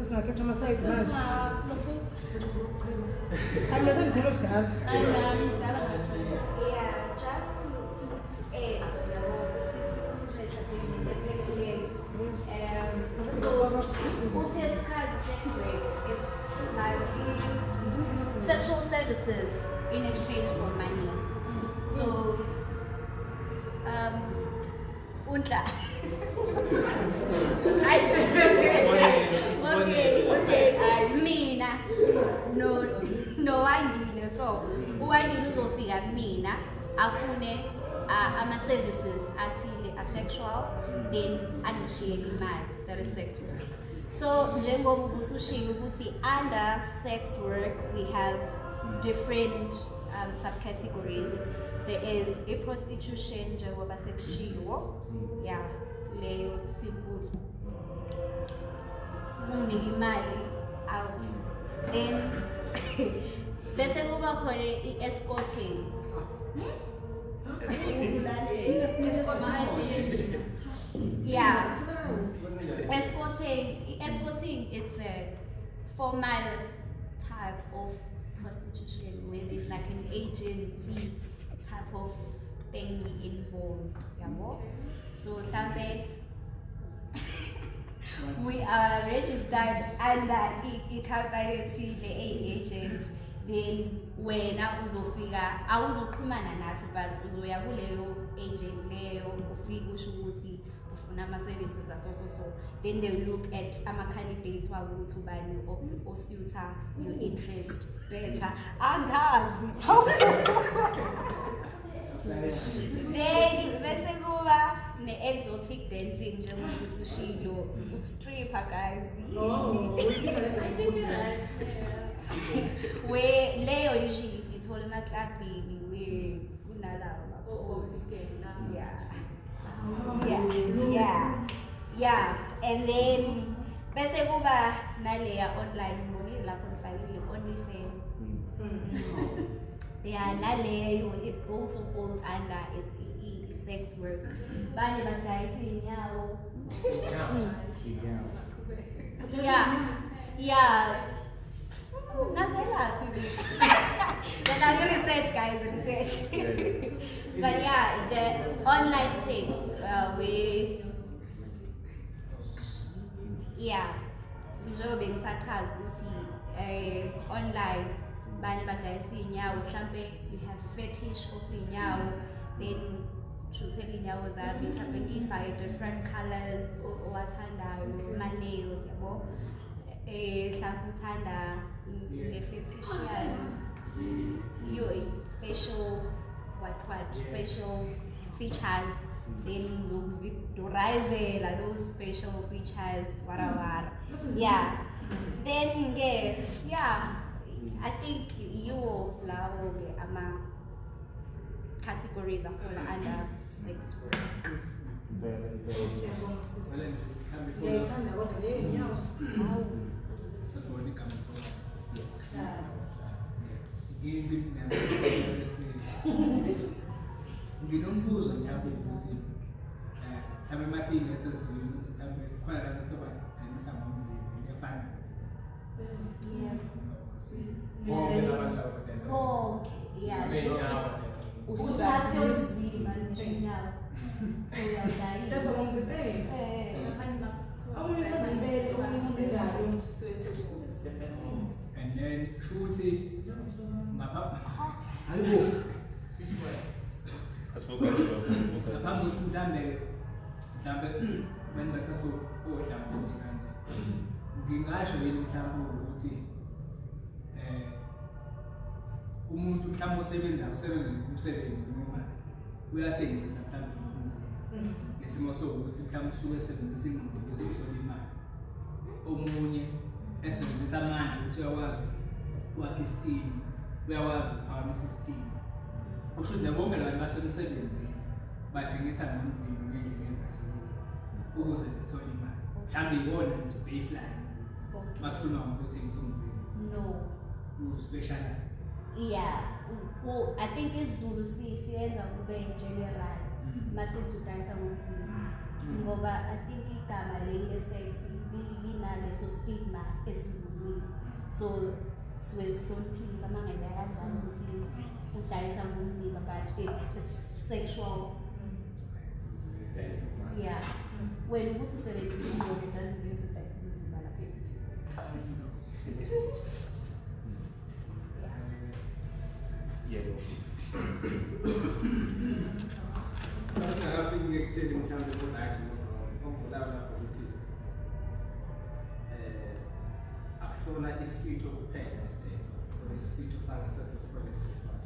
Sesingakhetha ama-side manje. Sesingapropose. Hayi, mina sengithole kudala. Hayi, nami ngidala ngathola. Yeah, just to add, yabo, ukuthi sikhulume mhlawumbe ngento. So kusesikhathi sex work, it's like sexual services in exchange for money. So unhla. Hayi. Okay. Mina no noWandile, so uWandile uzofika kumina afune ama services athile asexual, then angishiyele imali. That is sex work. So njengoba ubusushilo ukuthi under sex work we have different subcategories. There is a prostitution, njengoba sekushiwo, yeah, leyo simple, unginika imali out. Then bese kuba khona i-escorting. Yeah, escorting, it's a formal type of prostitution where there's like an agency type of thing involved, yabo. So mhlambe we are registered under i-company ethile eyi-agent, then wena uzofika, awuzoxhumana nathi, but uzoya kuleyo agent leyo, ufike usho ukuthi ufuna ama-services aso so so, then they look at ama-candidates wabo ukuthi ubani osuita your interest better, angazi. Then bese kuba ne-exotic dancing, njengoba usushilo, ukustripper, guys. Oh, I think you're right. Yeah. Where leyo usually siyithola emaklabhini where kunalawo. Yeah, and then bese kuba naleya online, ngibonile lapho nifakile OnlyFans. Yeah, naleyo it also falls under is sex work. Banye badayisa iy'nyawo. Yeah. Ngazelaphi mina? But I research, guys, research. But yeah, the online sex, we yeah, njengoba bengisachaza ukuthi online banye badayisa iy'nyawo, mhlampe you have fetish of iy'nyawo, then shuthela iy'nyawo zami, mhlampe ngiy'fake different colors owathandayo, ama-nails, yabo. Mhlampe uthanda ne-fetish yani your facial what facial features, then ngizokuvidorizela those facial features, wara. Yeah, then ke yeah, I think yiwo lawo ke ama categories akhona under sex work. Siyabonga, sisi. Ngiyayithanda kodwa leyo nyawo. Sabona igama thola. Cha. Nginombuzo mhlawumbe ukuthi mhlawumbe uma siyiletha ezizweni ukuthi mhlawumbe khona la kuthiwa bathengisa ngomzimba, into efana Bonke labantu laba badayisa ngomzimba. Bonke, yeah, it's just Benyawo it's badayisa ngomzimba. uthathe umzimba njenyawo, so uyawudayisa. That's ngomzimba. Omunye uthanda ibele, omunye uthanda ingalo. It's different things. And then shuthi ngapha Hayibo. Asifocus, bro. Focus. ngaphambi ukuthi mhlambe abantu bathathe ohlangothi kanje, ngingasho yini mhlawumbe ukuthi umuntu mhlawumbe osebenzayo usebenza umsebenzi noma uyathengisa mhlawumbe umzimba, ngesimo sokuthi mhlawumbe usuke esebenzisa ingqondo ukuze uthole imali, omunye esebenzisa amandla ukuthi uyakwazi ukwakha isitini, uyakwazi ukuphakamisa isitini, kusho ukuthi bonke labantu basemsebenzini bathengisa ngomzimba ngendlela ezahlukile ukuze bethole imali. Mhlawumbe iwona nje baseline ukuthi masikhuluma ngokuthengisa umzimba. No. U-specialize. Yeah, well, I think isiZulu siyenza kube general masithi udayisa ngomzimba, ngoba I think igama leli le-sex linaleso stigma. stigma esiZulwini. So suke sihloniphisa uma ngayibeka kanjalo ukuthi udayisa ngomzimba, but it's sexual. Yeah. Wena ukuthi usebenzisa ingqondo doesn't mean udayisa umzimba lapha evidweni. Yebo. Singakafiki ekutheni mhlawumbe ku-right no-wrong, okuvelayo lapho ukuthi akusona isitho kuphela esidayiswayo, so isitho sangasese kuphela esidayiswayo.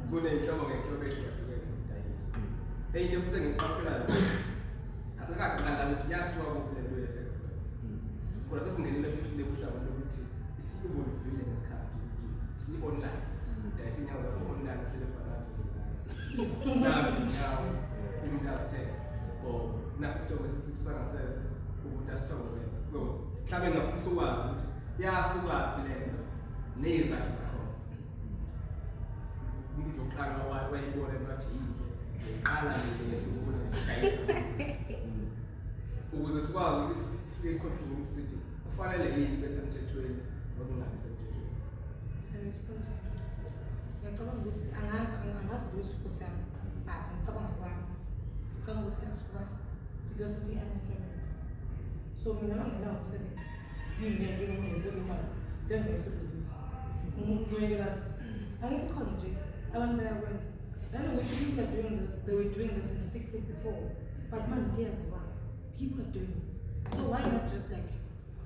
Kuney'nhlobo ngey'nhlobo ey'hlukahlukene zokudayisa. Enye into futhi engiqaphelayo asakaqala ukuthi yasuka kuphi le nto ye-sex work. Kodwa sesingenile futhi kule buhlanga lokuthi isi-evolve-ile ngesikhathi ukuthi isi-online. Udayisa inyawo zakho online, uhlele ebhalaphi nazi inyawo umuntu azithenge, or nasi isithombe sesitho sangasese umuntu asithokozele. So mhlawumbe ngingafisa ukwazi ukuthi yasukaphi le nto ney'zathu zakhona. Umuntu nje oqala wayibona into athi yinhle, ngiqala ngiyesibona ngidayisa, ukuze sikwazi ukuthi sifike e-conclusion ukuthi sithi kufanele yini ibe semthethweni nokungabi semthethweni. Ngiyacabanga ukuthi angazi, angazi lutho nkosi yami, but ngicabanga kwami, ngicabanga ukuthi yasuka because of i-unemployment. So mina uma ngenawo umsebenzi, yini lento engiyenzela imali le ngiyisebenzisa ngizoyekela? Angithi khona nje abantu bayakwenza, nanokuthi people are doing this, they were doing this in secret before, but manje into eyaziwayo, people are doing it. So why not just like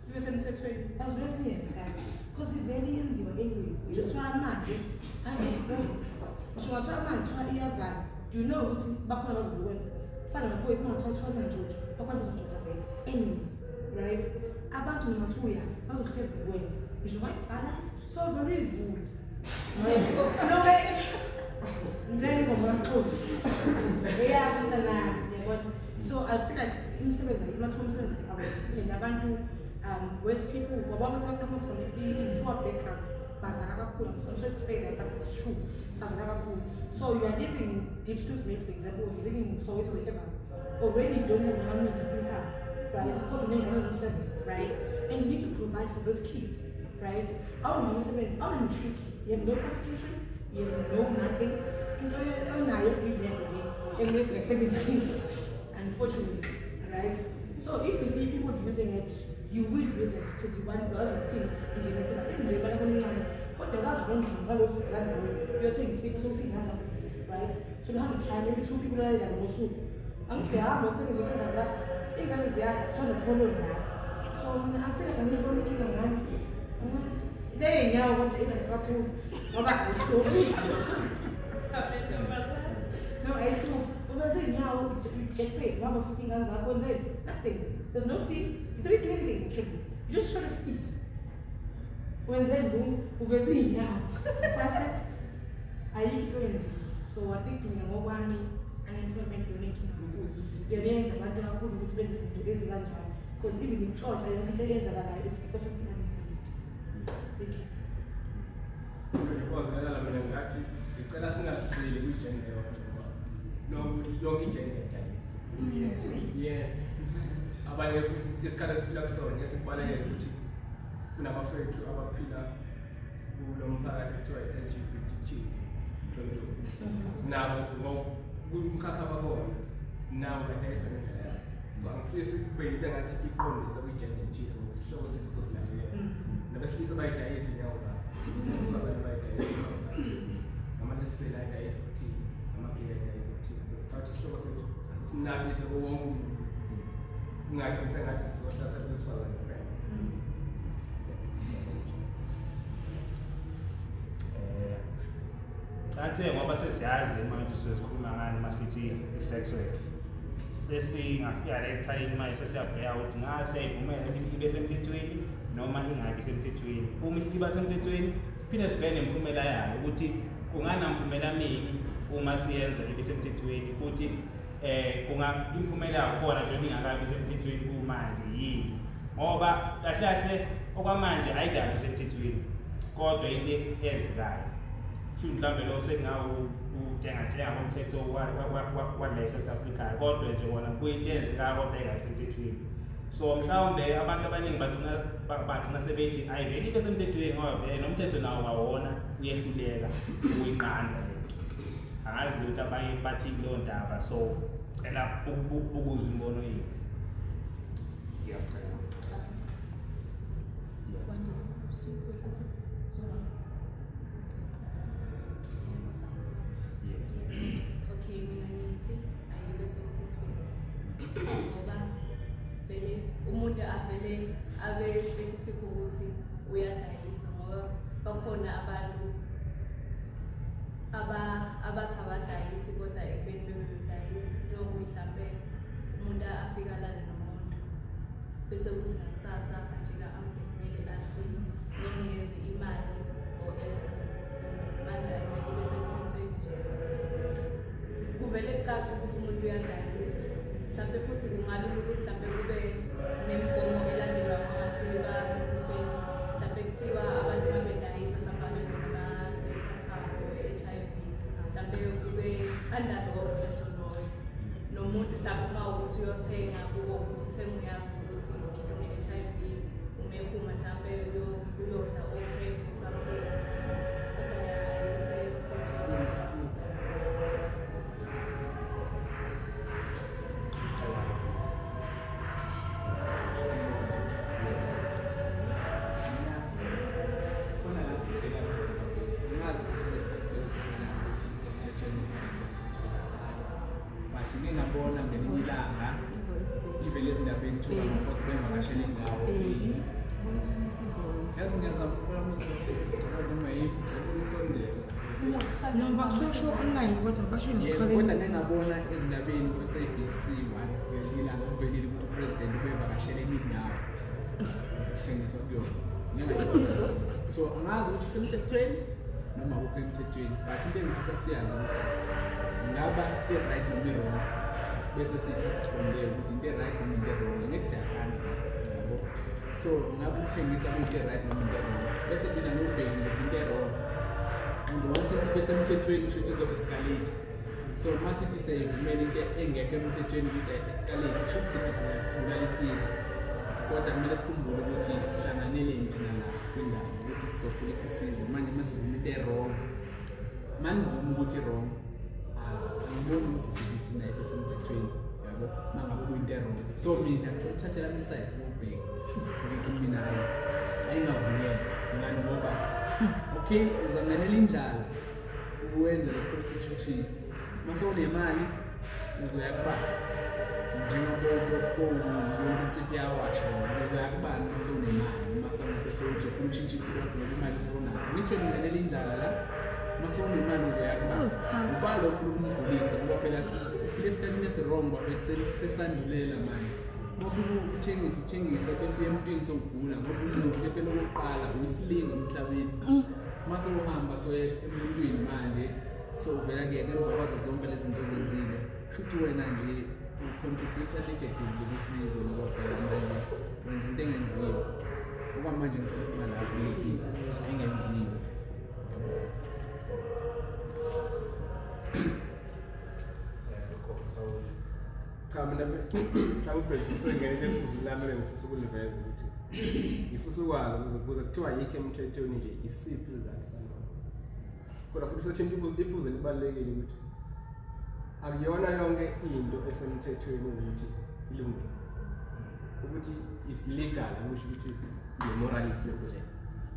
ibe semthethweni, azivele siyenze guys, because ivele iyenziwa anyways. Ngisho kuthiwa manje, ngisho ngathiwa manje kuthiwa iyavala, do you know ukuthi bakhona abazobe bekwenza? Fana namaphoyisa, uma ngathiwa kuthiwa nantshontsho, bakhona bazontshontsha vele anyways, right? Abantu noma kuthiwa uyaphi bazohlezi bekwenza, ngisho ungayivala. So vele uyivule noke njengoma kaxoli eyakho mntanami, yabona. So I feel like imisebenzi, amathuba omsebenzi awekho, and abantu west people ngoba abantu baqhamuka from i-poor background bazala kakhulu. I'm sorry to say that, but it's true, bazala kakhulu. So you are living in Diepsloot, maybe, for example, you're living in Soweto, wherever, already you don't have how many of income, right? Kodwa uney'ngane eziwu-7, right? And you need to provide for those kids, right? Awunawo umsebenzi, awuna-matric, you have no qualification, you have no nothing. Into onayo yilento le ekumele singayisebenzisi, unfortunately, right? So if you see people using it, you will use it because you want, uyazi ukuthini, ingenisela even nje imali yakhona incane, kodwa uyazi ukondla ngalo rand loyo uyothenga isipho sokuthi iy'ngane zakho zidle, right? So luhambe ushaya maybe two people olalelayo ngosuku, angithi uyahamba uthenga izinto engane la, iy'ngane ziyadla, kuthiwa nopholoni lapho. So mina I feel like angiyibona inkinga ngayo, angazi le y'nyawo, kodwa i-right kakhulu ngoba ayihluphi. No, ayihluphi, uveze iy'nyawo, you get paid, ngoba futhi iy'ngane zakho wenzeni? Nothing. There's no sin, you don't do anything actually, you just show the feet. Wenzeni bu uveze iy'nyawo base ayikho into oyenziwe. So I think mina ngokwami, unemployment yona inkinga kakhulu, yona yenza abantu kakhulu ukuthi benze izinto ezikanjalo, because even intshontsha, yonke into eyenzakalayo is because of i-unemployment. Thank you. Because mina ngathi ngicela singazigcili kwi-gender yodwa, ngoba lonke i-gender idayiswa. Yeah, abanye futhi isikhathi esiphila kusona ngeke sikubalekele ukuthi kunabafethu abaphila kulo mphakathi ekuthiwa i-LGBTQ, nabo kumkhakha bakona nawo badayisa ngendlela yabo. So angifisi kube yinto engathi iqondisa kwi-gender ethile, ngoba isihloko sethu sosilahlekela. Nabesilisa bayidayisa iy'nyawo zabo, abesifazane bayidayisa iy'nyawo zabo, nama-lesbian ayadayisa okuthile, nama-gay ayadayisa okuthile. So ngicabanga ukuthi isihloko sethu asisinabise kuwo wonke umuntu, kungagcini sengathi sizohlasela besifazane kuphela. Cathe ngoba sesiyazi manje sizokhuluma ngani masithi i-sex work. Sesingafika la ekuthayini manje, sesiyabheka ukuthi nga siyayivumela ukuthi ibe semthethweni noma ingabi semthethweni. Uma iba semthethweni, siphinde sibheke nemiphumela yayo ukuthi kunganamphumela mibi uma siyenza ibe semthethweni, futhi kunga imiphumela yakhona njengoba ingakabi semthethweni kumanje yini, ngoba kahle kahle okwamanje ayikabi semthethweni, kodwa into eyenzekayo kusho mhlawumbe lo sekungawu Ukutengatenga komthetho wale South Africa, kodwa nje wona kuyinto eyenzekayo kodwa engabi semthethweni. So mhlawumbe abantu abaningi bagcina sebethi ayi vele ibe semthethweni ngoba vele nomthetho nawo kwawona uyehluleka ukuyinqanda lento. Angazi ukuthi abanye bathi kuleyo ndaba, so cela ukuzwa imbono yenu. Ngiyacela. Okay, mina ngithi ayibe semthethweni ngoba vele umuntu avele abe specific ukuthi uyadayisa, ngoba bakhona abantu abathi abadayisi kodwa ekubeni bebedayisa. Njengokuthi mhlampe umuntu afike alale nomuntu bese kuthi ngakusasa ajika ambhekmele athi nginikeze imali or else manje ayivele ibe semthethweni nje. Kuvele kucace ukuthi umuntu uyadayisa. Mhlampe futhi kungalula ukuthi mhlampe kube nemigomo elandelwa mangathiwa basemthethweni. Mhlampe kuthiwa abantu babedayisa mhlampe abeze nama-status abo e-HIV, mhlampe kube under lowo mthetho loyo. Nomuntu mhlampe uma ukuthi uyothenga kubo ukuthi uthenga uyazi ukuthi lo muntu une-HIV, umephuma mhlampe uyodla o-PrEP or something. Kodwa ayibe semthethweni. Khona la kudideka khona bafethu. Angazi ukuthi kunesiqiniseko esingakanani ukuthi isemthethweni noma ingekho emthethweni, angazi. But ngike ngabona ngelinye ilanga ivele ezindabeni kuthiwa Ramaphosa bevakashele indawo. Yazi ngiyazama ukuphakamisa bafethu, ngicabanga noma yiphi isondela. No, bakusho online kodwa basho Yebo, nesiqaleni. kodwa ngike ngabona ezindabeni ku-SABC 1 ngelinye ilanga kuvelile ukuthi upresident ubevakashele enye indawo kuthengiswa kuyona. Ngingayibona. So angazi ukuthi kusemthethweni noma akukho emthethweni, but into engifisa siyazi ukuthi ingaba i-right noma i-wrong, bese siyithatha from there ukuthi into e-right noma into e-wrong. Angithi siyafana, yabo. So ngabe ukuthengisa kuyinto e-right noma into e-wrong, bese mina ngiyobheki ngithi into e-wrong, and once into ibe semthethweni kusho ukuthi izo-escalate. So uma sithi siyayivumela into engekho emthethweni ukuthi ayi-escalate, kusho ukuthi sithi thina sibulala isizwe. Kodwa kumele sikhumbule ukuthi sihlanganeleni thina la kwindawo ukuthi sizokhulisa isizwe. Manje uma sivuma into e-wrong, uma nivuma ukuthi i-wrong, angiboni ukuthi sithi thina ibe semthethweni, yabo, uma ngabe kuyinto e-wrong. So mina ngicela ukuthathela ami iside ngokubheka ukuthi mina hayi ayingavunyelwa ngani, ngoba okay uzangenela indlala uwenze le prostitution, mase unemali uzoya kubani? Njengoba yonke insipho iyawasha, uzoya kubani mase unemali? Mase uthi ufuna ukushintsha impilo yakho ngoba imali usewunayo. Ngithi wena ungenela indlala la, mase unemali uzoya kubani? Uzithatha. Ubani lo ofuna ukumdlulisa? Ngoba phela siphila esikhathini esi-wrong bafethu, sesandulela manje. Uma ufuna ukuthengisa uthengise bese uya emntwini sewugula, ngoba umuhle phela okokuqala uyisilingo emhlabeni. Mase uhamba soye emuntwini manje sowuvela kuyena emva kwazo zonke lezi zinto ozenzile, shuthi wena nje ucontribute negatively kusizwe, ngoba phela manje wenza into engenziwa. Okwamanje ngicela ukuba lapho ngithi engenziwa. Cha, mina mhlawumbe usengenele ephuzu lami engifisa ukuliveza ukuthi ngifisa ukwazi ukuze kuthiwa ayikho emthethweni nje isiphi isizathu salokho. Kodwa futhi sethinta iphuzu elibalulekile ukuthi akuyona yonke into esemthethweni ukuthi ilungile. Ukuthi is legal kusho ukuthi ine-morality yonke leyo.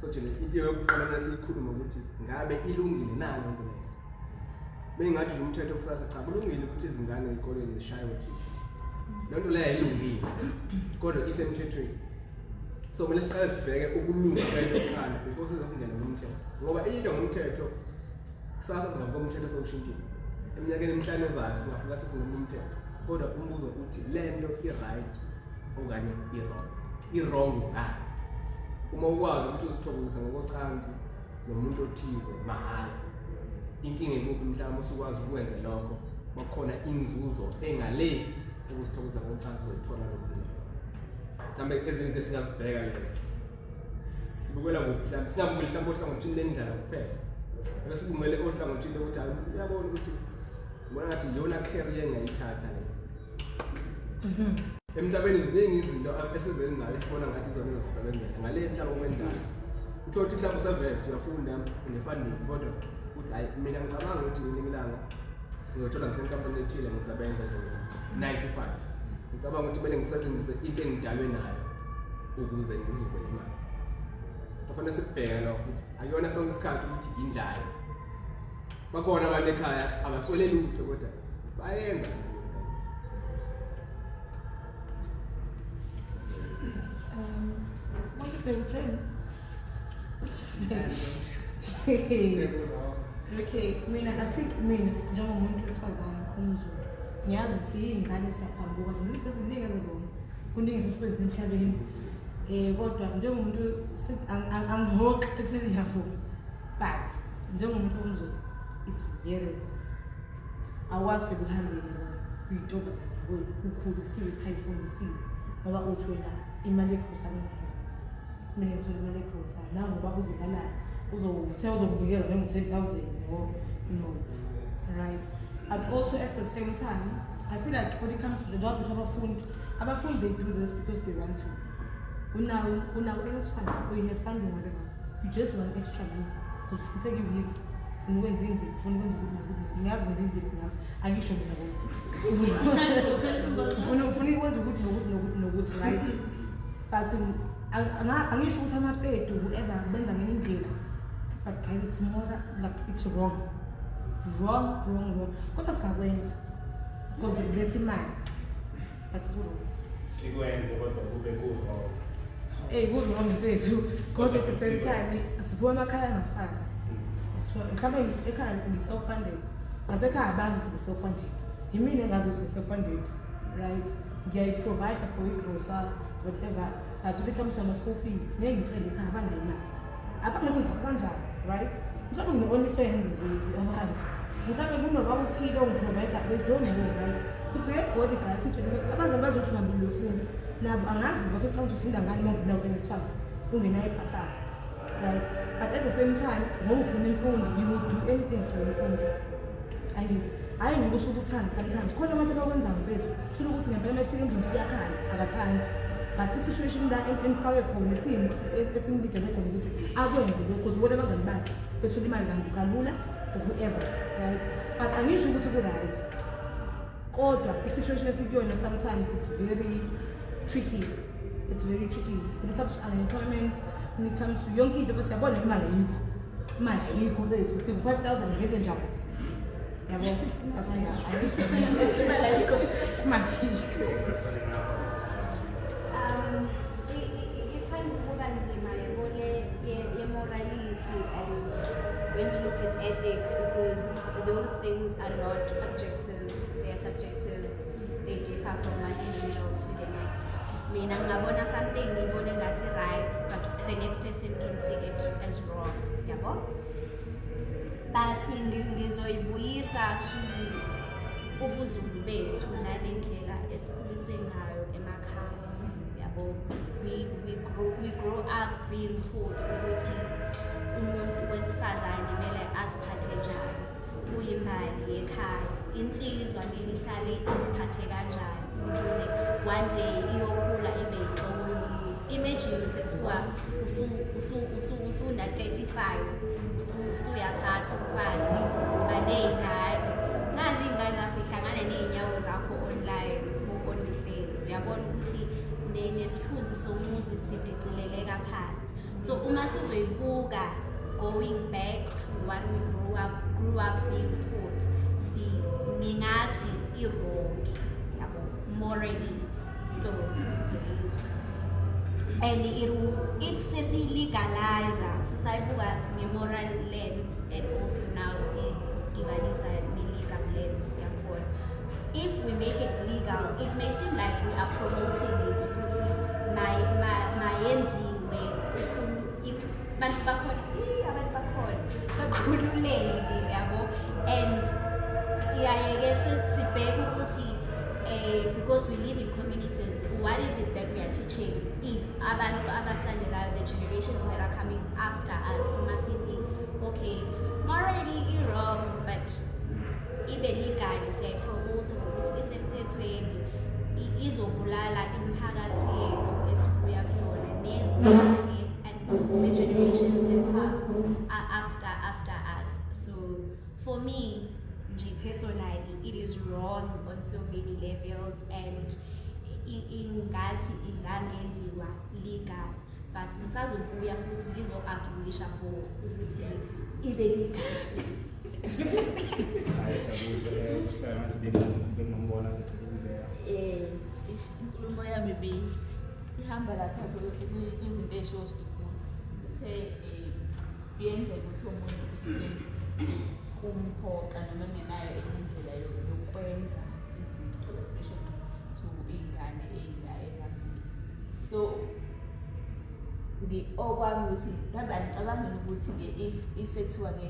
So thina into yokuqala kumele siyikhulume ukuthi ngabe ilungile na lento leyo. Bengingathi nje umthetho kusasa cha kulungile ukuthi izingane ey'koleni zishaye othisha. Loo nto leyo ayilungile kodwa isemthethweni. So kumele siqale sibheke ukulunga kwento kuqala before size singene kumthetho. Ngoba into ngomthetho kusasa singavuka umthetho sewushintshile. Eminyakeni emihlanu ezayo singafika sesingena umthetho. Kodwa umbuzo uthi le nto i-right okanye i-wrong. I-wrong ngani? Uma ukwazi ukuthi uzithokozise ngokocansi nomuntu othize mahhala, inkinga ikuphi? Mhlawumbe usukwazi ukwenza lokho, bakhona inzuzo engale ukuzithokozisa ngokocansi uzoyithola lokhu. Mhlawumbe ezinye izinto esingazibheka lezo sibukela kuphi? Mhlawumbe singabukeli mhlawumbe ohlangothini lendlala kuphela. Bese kumele ohlangothini lokuthi uyabona ukuthi ngibona ngathi iyona career engayithatha le. Emhlabeni ziningi izinto esizenzayo esibona ngathi izona ezosisebenzela ngale mhlawumbe okwendlala. Uthola ukuthi mhlawumbe usevele uyafunda une-funding kodwa uthi hayi mina ngicabanga ukuthi ngelinye ilanga ngizothola ngisenkampanini ethile ngisebenza nje 9 to 5. Ngicabanga ukuthi kumele ngisebenzise into engidalwe nayo ukuze ngizuze imali. So fanele sikubheke lokho futhi akuyona sonke isikhathi ukuthi indlala. Bakhona abantu ekhaya abaswele lutho kodwa bayenza. Manje bengitheni? Okay, mina I think mina njengomuntu wesifazane umZulu ngiyazi siyingane siyaphambuka izinto eziningi ezibona kuningi sesikwenzile emhlabeni kodwa njengomuntu angihoxi ekutheni ngiyavuma but njengomuntu omZulu it's very awukwazi phela uhambe uyintombazane ukhulisiwe ekhaya ufundisiwe ngoba uthi wena imali egrosa nginayo mina ngithola imali egrosa nangoba uzimalayo uzothe uzomnikeza njengo-10,000 yabo no right. But also at the same time I feel like when it comes to the job abafundi they do this because they want to. Unawo NSFAS or you have funding whatever, you just want extra money because ufuna you leave ufuna ukwenza inzipho ufuna ukwenza ukuthi nokuthi ngiyazi ngenza inzipho ngakho angisho mina bo ufuna ukwenza ukuthi nokuthi nokuthi nokuthi right. But angisho ukuthi amapedu whoever benza ngenye indlela but guys it's more like it's wrong wrong wrong wrong kodwa singakwenza because kuletha imali but ku-wrong sikwenze kodwa kube ku-wrong. Ku-wrong mfethu kodwa at the same time siphume emakhaya angafani. Mhlawumbe ekhaya ngi-self-funded ngasekhaya abazi ukuthi ngi-self-funded yimina engazi ukuthi ngi-self-funded right. Ngiyayi-provide for igrosa whatever but when it comes to ama-school fees ngeke ngicele ekhaya abanayo imali abangathi ngikhokha kanjani right. Mhlawumbe ngine-OnlyFans abazi mhlawumbe kunobaba uthile ongiprovide they don't know right. Sifike egoli guys sitshele ukuthi abazali bazothi uhambile uyofunda nabo angazi basokucabanga ukuthi ufunda ngani uma ungenayo NSFAS ungenayo ibhasari right. But at the same time ngoba ufuna imfundo you will do anything for imfundo angithi hhayi ngoba usuke uthanda sometimes khona abantu abakwenzayo mfethu uthole ukuthi ngempela uma efika endlini usuyakhala akathandi but i-situation la emfake khona isimo esimlidele khona ukuthi akwenze lokho because ubona abangani bakhe bethola imali kalula or whoever right. But angisho ukuthi ku-right kodwa i-situation esikuyona sometimes it's very tricky. It's very tricky when it comes to unemployment, when it comes to yonke into bese yabona imali ayikho imali ayikho bethu udinga 5,000 ngenze njani yabo imali ayikho imali ayikho. Ithanda ukuba nzima yabo le ye-morality and when we look at ethics because those things are not objective, they are subjective, they differ from one individual to the next. Mina ngingabona something ngibone ngathi right but the next person can see it as wrong yabo. But ngizoyibuyisa to ubuZulu bethu nalendlela esikhuliswe ngayo emakhaya yabo. We grow up being taught ukuthi umuntu wesifazane kumele aziphathe njani, uyimali yekhaya, insizwa kumele ihlale iziphathe kanjani ukuze one day iyokhula ibe yinhloko yomuzi. Imagine sekuthiwa usuna 35 usuyathatha umfazi uba ney'ngane nazi iy'ngane zakho ihlangana ney'nyawo zakho online ko-OnlyFans uyabona ukuthi nesithunzi somuzi sidicileleka phansi. So uma sizoyibuka going back to what we grew up being taught, si ngingathi i-wrong yabo morally. So and it will, if sesi-legalize sisayibuka nge-moral lens and also now sidibanisa ne-legal lens yakhona. If we make it legal, it may seem like we are promoting it ukuthi mayenziwe abantu bakhona abantu bakhona bakhululeke yabo. And siyayeke sibheke ukuthi because we live in communities, what is it that we are teaching abantu abalandelayo, the generations that are coming after us? Uma sithi Okay, morally i-wrong, but ibe legal, siyayipromote ngokuthi isemthethweni, izobulala imiphakathi yethu esibuya kuyona nezingane and the generations that come after us. So for me nje personally, it is wrong on so many levels, and ingathi ingangenziwa legal, but ngisazobuya futhi ngizo-arguisha for ukuthi ibe legal. Hayi, siyakuzwa, usihlalo ngathi bengimbona ukubeka. Inkulumo yami ihamba lapha kwizinto ey'shiwo uSdukuza. Uthe kuyenzeka ukuthi umuntu usuke kumphoqa noma engenayo enye indlela yokwenza izinto, especially to iy'ngane ey'la engasithi. So okwami ukuthi mhlawumbe angicabangi ukuthi-ke if isethiwa-ke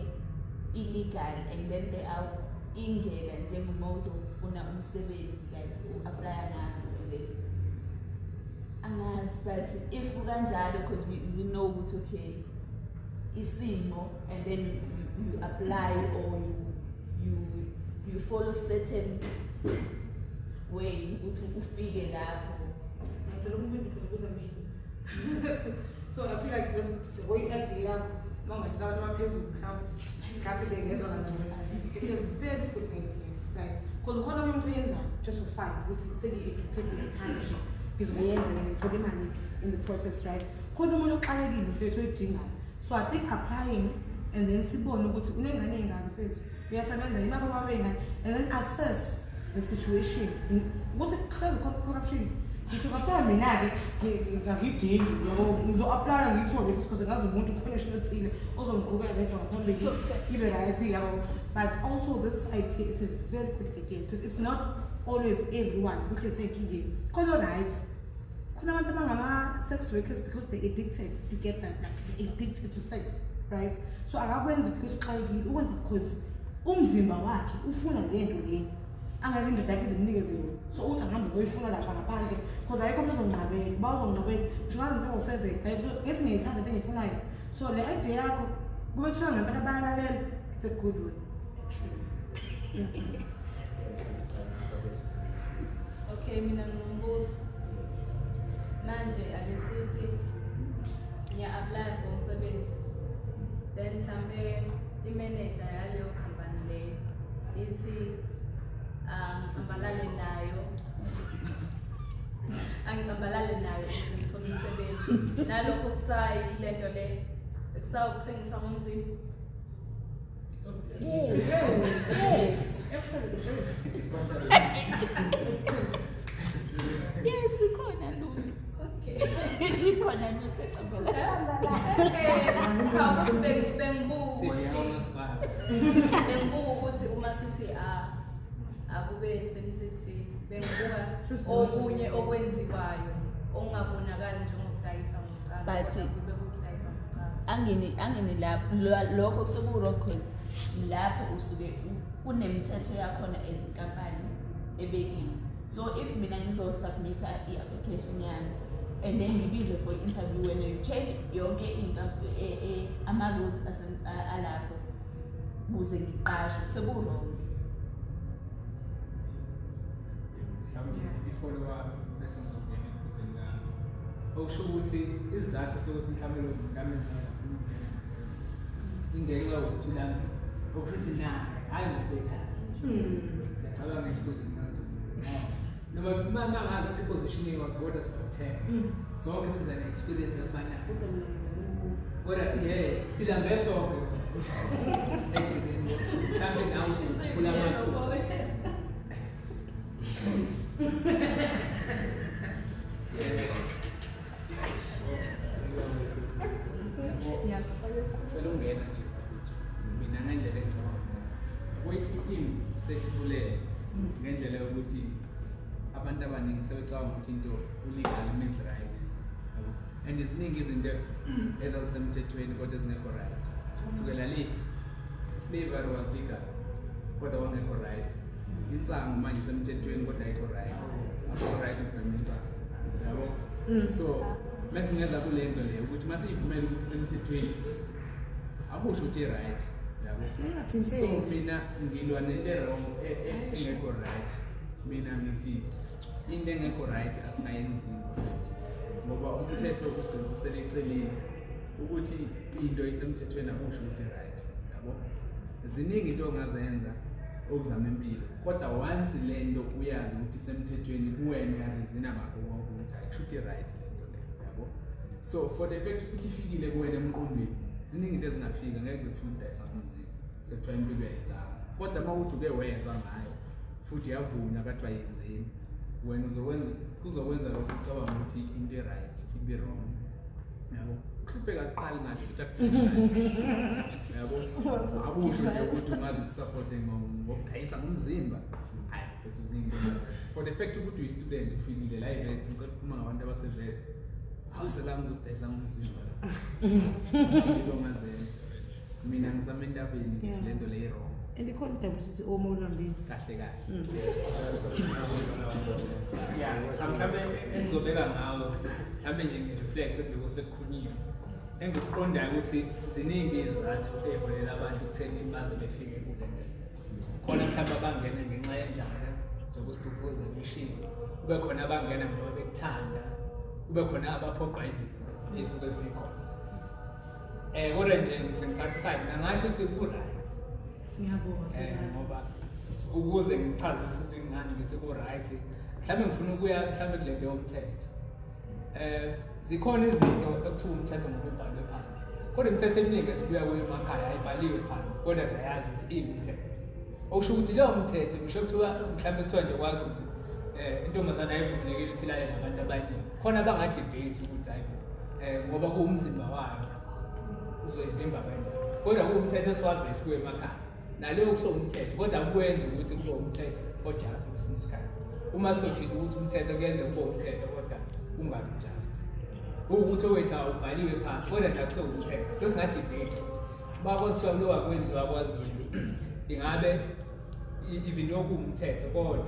illegal and then there are indlela njengoma uzofuna umsebenzi, like u-aplaya ngazo, and then angazi, but if kukanjalo, because we know ukuthi okay isimo, and then you apply or you follow certain ways ukuthi ufike lapho. Ngicela ukubuza ukubuza mina. So I feel like this is the way idea yakho, uma ungatshela abantu abaphezulu mhlawumbe mhlawumbe bengezwa kangcono. It's a very good idea, right? Because ukhona omunye umuntu oyenzayo just for fun, ukuthi sengi-addicted, ngiyayithanda nje, ngizoyenza and ngithole imali in the process, right? Khona umuntu oxakekile mfethu oyidingayo. So I think applying and then sibone ukuthi unengane ey'ngaki mfethu, uyasebenza yini, baba babey'ngane, and then assess the situation. Ukuthi hlezi corruption. Ngisho kwathiwa mina-ke ngangiyidingi, yabo, ngizo-aplaya ngiyithole futhi, because ngazi umuntu uconnection othile ozongiqhubela lento ngaphambili ibe right, yabo. But also this idea, it's a very good idea because it's not always everyone uhlezi enkingeni. Khona right, khona abantu abangama-sex workers because they're addicted, you get that, like they're addicted to sex, right? So akakwenzi because uxakekile, ukwenza because umzimba wakhe ufuna le nto le, angeke indoda yakhe izimnikeze yona. So uthi angihambe ngoyifuna lapha ngaphandle, because ayikho umuntu ozonginqabela, uba uzonginqabela ngisho ngabe ngento ngo-7, ngithi ngiyithanda into engiyifunayo. So le idea yakho kube kuthiwa ngempela bayalalela, it's a good one actually. Yeah. Okay, mina nginombuzo. Manje ake sithi ngiya-apply for umsebenzi, then mhlampe i-manager yaleyo company leyo ithi ngicambalale nayo, angicambalale nayo ukuze ngithole umsebenzi. Nalokho kusayilento le kusawukuthengisa ngomzimba. Yes. Actually, it is. Yes, ikhona lutho. Okay. Ikhona lutho ecambalala. Okay. Cha, ukuthi bengibuka ukuthi Siyabona. bengibuka ukuthi uma sithi akube semthethweni, bengibuka okunye okwenziwayo okungabonakali njengokudayisa ngocansi, But- kodwa kube kukudayisa ngocansi. Angini lapho lokho kusuke ku-wrong, cause lapho usuke kunemithetho yakhona ezinkampani ebekiwe. So if mina ngizosubmitha i-application yami and then ngibizwe for i-interview, wena you change yonke ama-rules alapho ukuze ngiqashwe, seku-wrong. Mhlawumbe i-follow up bese ngizongena ephuzweni lami, okusho ukuthi isizathu sokuthi mhlawumbe lo muntu amenza afuna ukungena ingenxa yokuthi ulambile, okusho ukuthi naye hhayi ngokubethana. Ngiyacabanga ephuzweni likaSdukuza, noma uma ngazi ukuthi i-position eyodwa kodwa sibawu-10, sonke siza ne-experience efanayo, Kodwa mina ngizama ukubuka. kodwa silambe sonke ekugcineni kosuku. Mhlawumbe nawe uzokhuphula amathuba. Cela ungena nje bafethu, mina ngendlela engicabanga ngayo, yabo, i-system sesibulele ngendlela yokuthi abantu abaningi sebecabanga ukuthi into u-legal means right, yabo, and ziningi izinto ezazisemthethweni kodwa ezingekho right. Kusukela le slavery was legal kodwa kwangekho right. Insangu manje isemthethweni kodwa ayikho right, akukho right ukubhema insangu, yabo. So mesingeza kule nto le ukuthi masiyivumele ukuthi isemthethweni, Akusho ukuthi right, yabo. Ningathinteki. So mina ngilwa nento wrong engekho right. Mina ngithi into engekho right asingayenziwa ngoba umthetho usidonsisela eceleni ukuthi into isemthethweni akusho ukuthi right, yabo. Ziningi into ongazenza ukuzama impilo, kodwa once le nto uyazi ukuthi isemthethweni kuwena uyarizina ngakho konke ukuthi hayi kusho ukuthi right le nto le, yabo. So for the fact ukuthi ifikile kuwena emqondweni, ziningi into ezingafika, ngeke kuze kufike udayisa ngomzimba sekuthiwa impilo uyayizama, kodwa uma uthi uke wezwa ngayo futhi yavunywa kathiwa yenzeni, wena uzokwenza kuzokwenza lokho ucabanga ukuthi into e-right ibe wrong, yabo. Ukuhlupheka kuqali ngathi futhi akugcini ngathi, yabo. Akusho nje ukuthi ungaze ukusupporte ngokudayisa ngomzimba, hayi futhi uzinto ongazenza. For the fact ukuthi uyi-student ufikile la e-vet, ngicela ukukhuluma ngabantu abase-vet, awusela ngizokudayisa ngomzimba la, into ongazenza. Mina ngisame entabeni ngithi Yeah. le nto le i-wrong. And ikhona i-WCCO uma ulambile. Kahle kahle. Mm. Ya, cha mhlawumbe engizobeka ngawo, mhlawumbe nje ngi-reflect kuloko sekukhulunyiwe. Engikuqondayo ukuthi ziningi izizathu ey'holela abantu ekutheni baze befike kule nto. Khona mhlawumbe abangena ngenxa yendlala, njengoba uSidukuze beshilo, kube khona abangena ngoba bekuthanda, kube khona abaphoqwa izimo ey'suke zikhona. Kodwa nje sengithatha iside, mina ngasho ukuthi ku-right. Ngiyabonga. Ngoba ukuze ngichazise ukuthi ngani ngithi ku-right, mhlawumbe ngifuna ukuya mhlawumbe kule nto yomthetho. Zikhona izinto ekuthiwa umthetho ngoba ubhalwe phansi, kodwa imithetho eminingi esibuya kuyo emakhaya ayibhaliwe phansi, kodwa siyayazi ukuthi iwumthetho. Okusho ukuthi leyo mthetho ngisho kuthiwa mhlawumbe kuthiwa nje kwaZulu intombazane ayivumelekile ukuthi ilale nabantu abaningi, khona abangadebate ukuthi hayi ngoba kuwumzimba wayo uzoyivimba kanjani, kodwa kuwumthetho esiwaziyo esibuya emakhaya, naleyo kusowumthetho, kodwa akwenzi ukuthi kube umthetho o-just kwesinye isikhathi. Uma sizothina ukuthi umthetho kuyenzeka kube umthetho kodwa ungabi just, ukuthi owethu awubhaliwe phansi kodwa nje akusewumthetho. Sesingadebate ukuthi uma kwakuthiwa lo akwenziwa kwaZulu, ingabe even though kuwumthetho kodwa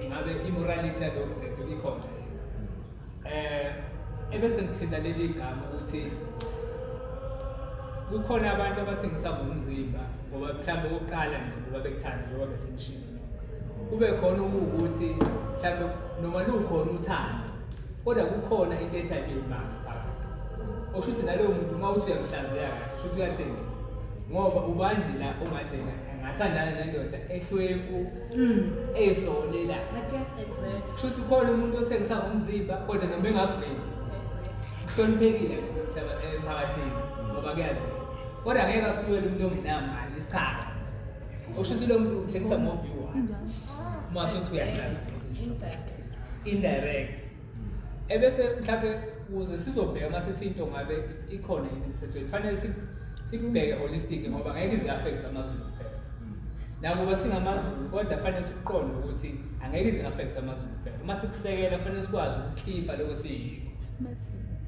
ingabe i-morality yalowo mthetho ikhona yini? Ebese ngithinta leli gama ukuthi kukhona abantu abathengisa ngomzimba ngoba mhlawumbe okokuqala nje ngoba bekuthanda njengoba besenishilo nonke, kube khona okuwukuthi mhlawumbe noma lukhona uthando kodwa kukhona into ethi ayibe imali phakathi, okusho ukuthi naloyo muntu uma uthi uyamhlaziya kahle kusho ukuthi uyathengisa, ngoba ubanje la ongathi yena angathandana nendoda ehlwempu eyisolelayo. Kusho ukuthi khona umuntu othengisa ngomzimba kodwa noma engakuvezi kuhloniphekile ngithi mhlaba emphakathini ngoba kuyaziwa, kodwa angeke asukele umuntu ongenamali isichacha. Okusho ukuthi lo muntu uthengisa ngo-view uma sothi uyahlaziya indirect. Ebese mhlawumbe ukuze sizobheka uma sithi into ngabe ikhona yini emthethweni, kufanele sikubheke holistic ngoba ngeke ize affect amaZulu kuphela. Nakuba singamaZulu kodwa kufanele sikuqonde ukuthi angeke ize affect amaZulu kuphela. Uma sikusekela kufanele sikwazi ukukhipha lokho siyikho,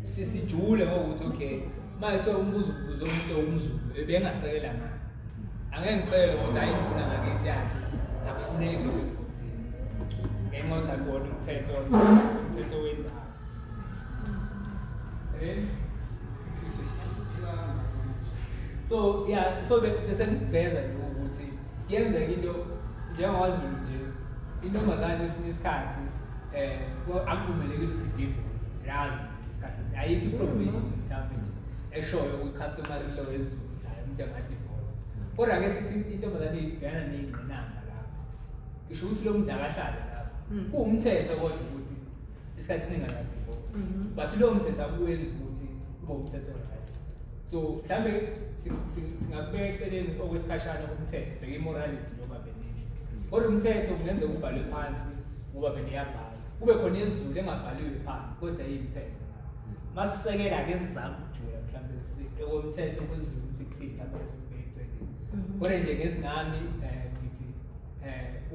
sisijule ngokuthi okay, uma kuthiwa umbuzo ubuze umuntu owumZulu ebengasekela ngani, angeke ngisekele ngokuthi hayi induna ngakithi yathi akufuneki lokho esigodini ngenxa yokuthi akuwona umthetho wendawo. So yeah, so bese ngikuveza nje ukuthi kuyenzeka into njengoKwaZulu nje intombazane kwesinye isikhathi akuvumelekile ukuthi divorce, siyazi isikhathi ayikho i-provision mhlawumbe nje eshoyo kwi-customary law esiZulu ukuthi hayi umuntu angadivorce, kodwa ke sithi intombazane ibhekana ney'ngqinamba lapho, ngisho ukuthi lo muntu akahlale lapho, kuwumthetho kodwa ukuthi isikhathi esiningi akadivorce, but lowo mthetho akuwenzi ukuthi kube umthetho right. So mhlawumbe singakubeka eceleni okwesikhashana umthetho, sibheke i-morality njengoba benisho, kodwa umthetho kungenzeka ubhalwe phansi ngoba beniyabhala, kube khona isiZulu engabhaliwe phansi kodwa iyimithetho. Masisekela-ke sizame ukujula mhlawumbe okomthetho kwesiZulu ukuthi kuthini mhlawumbe sibeke eceleni, kodwa nje ngesingami ngithi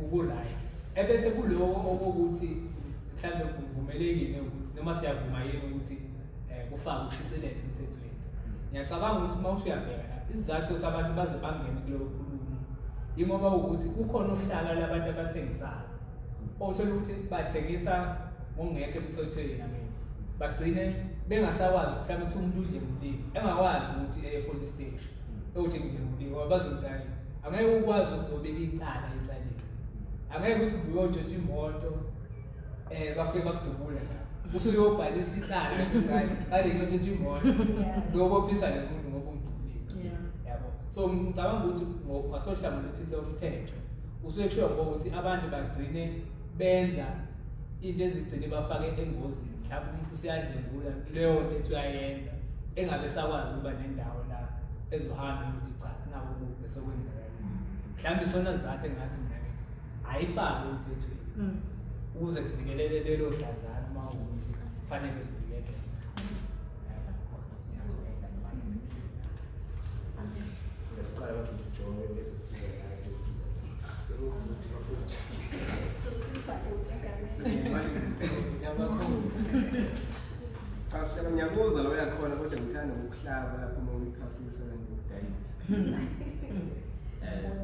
uku-right. Ebese kuloko okokuthi mhlawumbe kuvumelekile ukuthi noma siyavuma yini ukuthi kufake ukushicilela emthethweni. Ngiyacabanga ukuthi uma uthi uyabheka lapha isizathu sokuthi abantu baze bangene kuleyo nkulumo yingoba ukuthi kukhona uhlaka labantu abathengisayo othola ukuthi bathengisa ngokungekho emthethweni, angithi bagcine bengasakwazi mhlawumbe ukuthi umuntu udle umlilo engakwazi ukuthi eye police station. Ukuthi ngidlwenguliwe ngoba bazothi hayi angeke ukwazi ukuzobika icala ecaleni. Angeke ukuthi uyotshontsha imoto bafike bakudubule la. Usuke uyobhalisa icala ukuthi hayi kade ngiyotshontsha imoto. Ngizobophisa lo muntu ngoba ungidubulile. Yabo. So ngicabanga ukuthi ngasohlangothini lomthetho usuke kushiwo ngokuthi abantu bagcine benza into ezigcine bafake engozini. Mhlawumbe umuntu useyadlwengula leyo nto ethi uyayenza engabe sakwazi ukuba nendawo la ezohamba ukuthi cha sinako kuphi sekwenzeka. Mhlawumbe isona sizathu engathi mina ngithi ayifake emthethweni ukuze kuvikelele lelo hlanzana uma ukuthi kufanele kuvikeleke. Siqala bathi uJobe bese siza la bese Sekuwukuthi bafowethu. Yabakhulu. Cha sihlelo ngiyabuza la uyakhona kodwa ngithanda ukuhlaba lapho uma uyiphasisa ngokudayisa.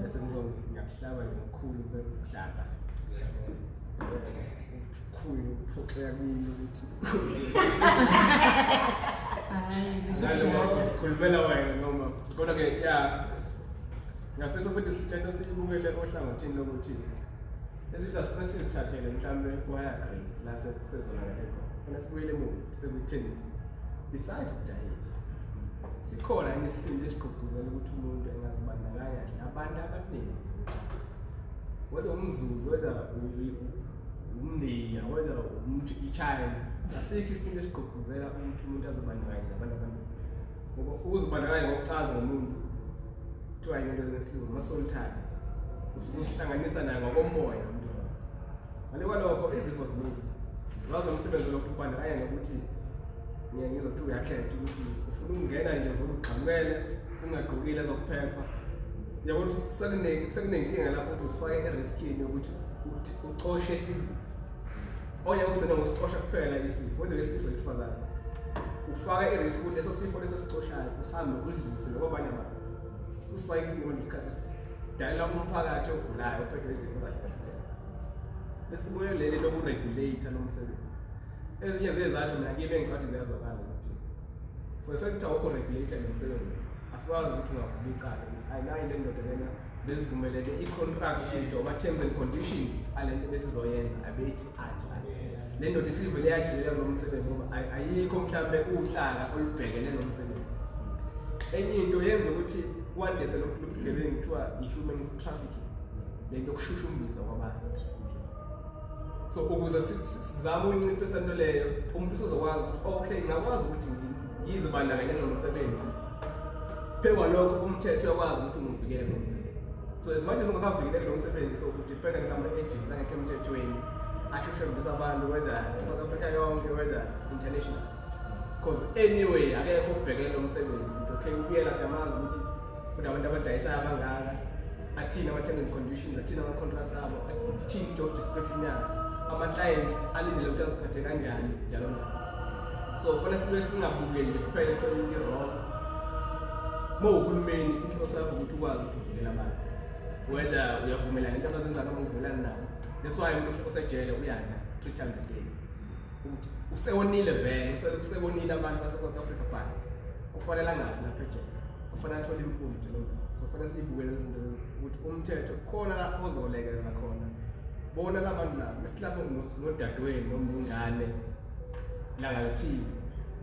Bese ngiyakuhlaba nje ngokukhulu ukuhlaba. Ukukhulu ukuphoxeka kimi ukuthi sikhulumela wena noma kodwa ke ya ngiyafisa futhi lento siyibukele ohlangothini lokuthi izinto asifuna sizithathele mhlawumbe ku-higher grade la sezonakale khona. Funa sibuyele emuva ekutheni besides ukudayisa sikhona yini isimo esigqugquzela ukuthi umuntu engazibandakanya nabantu abaningi, whether umZulu, whether umNdiya, whether umuntu iChina. Asikho isimo esigqugquzela ukuthi umuntu azibandakanye nabantu abaningi, ngoba ukuzibandakanya ngokuchaza ngomuntu kuthiwa yini into lesilungu ama-soul ties, usihlanganisa naye ngokomoya umuntu wakho. Ngale kwalokho izifo ziningi wazi umsebenzi lokhu kubandakanya nokuthi ngiye ngizothi uyakhetha ukuthi ufuna ukungena nje vele ugxamukele ungagqokile ezokuphepha. Yabo ukuthi sekunenkinga lapho ukuthi usifake eriskini yokuthi ucoshe izifo. Oye ugcina ngosicosha kuphela isifo, whether wesilisa or wesifazane. Ufaka i-risk ukuthi leso sifo leso sicoshayo uhambe udlulisele kwabanye abantu. Susifake inkinga manje isikhathi esidalela umphakathi ogulayo ophethwe izifo ezahlukahlukene. Bese sibuye leli lokuregulate lo msebenzi. Ezinye zezathu mina kimi engicabanga ziyazwakala ukuthi for a fact awukho regulated lo msebenzi. Asikwazi ukuthi ungavula icala ukuthi hayi nayi le ndoda lena besivumelene i-contract sheet or ama-terms and conditions alento besizoyenza abethi athi le ndoda isivele yadlulela kulo msebenzi ngoba ayikho mhlambe uhlaka olubhekene lo msebenzi. Enye into yenza ukuthi kwandise lokhu lobugebengu kuthiwa i-human trafficking, lento yokushushumbisa kwabantu. So ukuze sizame ukunciphisa into leyo, umuntu usezokwazi ukuthi okay ngingakwazi ukuthi ngizibandakanye nomsebenzi, phezu kwalokho umthetho uyakwazi ukuthi ungivikele kulo msebenzi. So as much as ungakavikeleki lo msebenzi, so udependa kulama-agents angekho emthethweni ashushumbisa abantu, whether South Africa yonke, whether international, because anyway akekho okubhekele lo msebenzi ukuthi okay ubuyela siyamazi ukuthi kunabantu abadayisayo abangaka, athini ama-terms and conditions, athini ama-contracts abo, athini i-job description yabo, ama-clients alindele ukuthi aziphathe kanjani, njalo njalo. So kufanele sibe singabukeli nje kuphela ekutheni into i-wrong. Uma uhulumeni inhloso yakho ukuthi ukwazi ukuthi uvikele abantu, whether uyavumelana into abazenza noma uvumelana nabo. That's why umuntu osejele uyadla 3 times a day, ukuthi usewonile vele, usebonile abantu base-South Africa, but kufanele angafi lapha ejele, kufanele athole imfundo njalo njalo. So kufanele siyibukele lezi zinto lezi ukuthi umthetho khona la ozolekelela khona bona la bantu laba mesilapho nodadewenu noma ingane langa lithile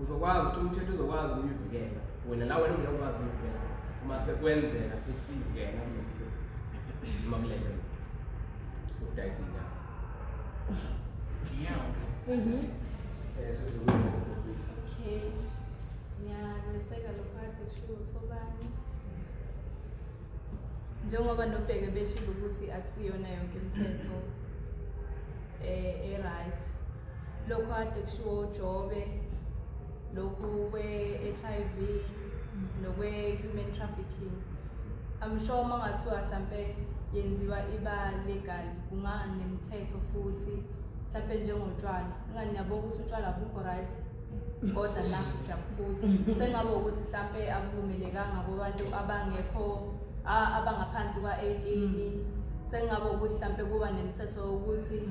uzokwazi ukuthi umthetho uzokwazi ukuyivikela wena la wena ungekwazi ukuyivikela uma sekwenzeka isingena kulo msebenzi noma kule nto ukudayisa inyawo. Inyawo. Okay. Ngiyakweseka lokho kade kushiwo uThobani. Njengoba noBheke beshilo ukuthi akusiyona yonke imithetho e-right. Lokho kade kushiwo uJobe, lokhu kwe-HIV nokwe-human trafficking. I'm sure uma ngathiwa hlampe yenziwa iba legal kunganemithetho futhi mhlampe njengotshwala. Ingani niyabo ukuthi utshwala abukho right, kodwa nakho siyabuphuza. Sengabe ukuthi mhlampe akuvumelekanga kubantu abangekho abangaphansi kwa-18. Sengabe ukuthi mhlampe kuba nemithetho yokuthi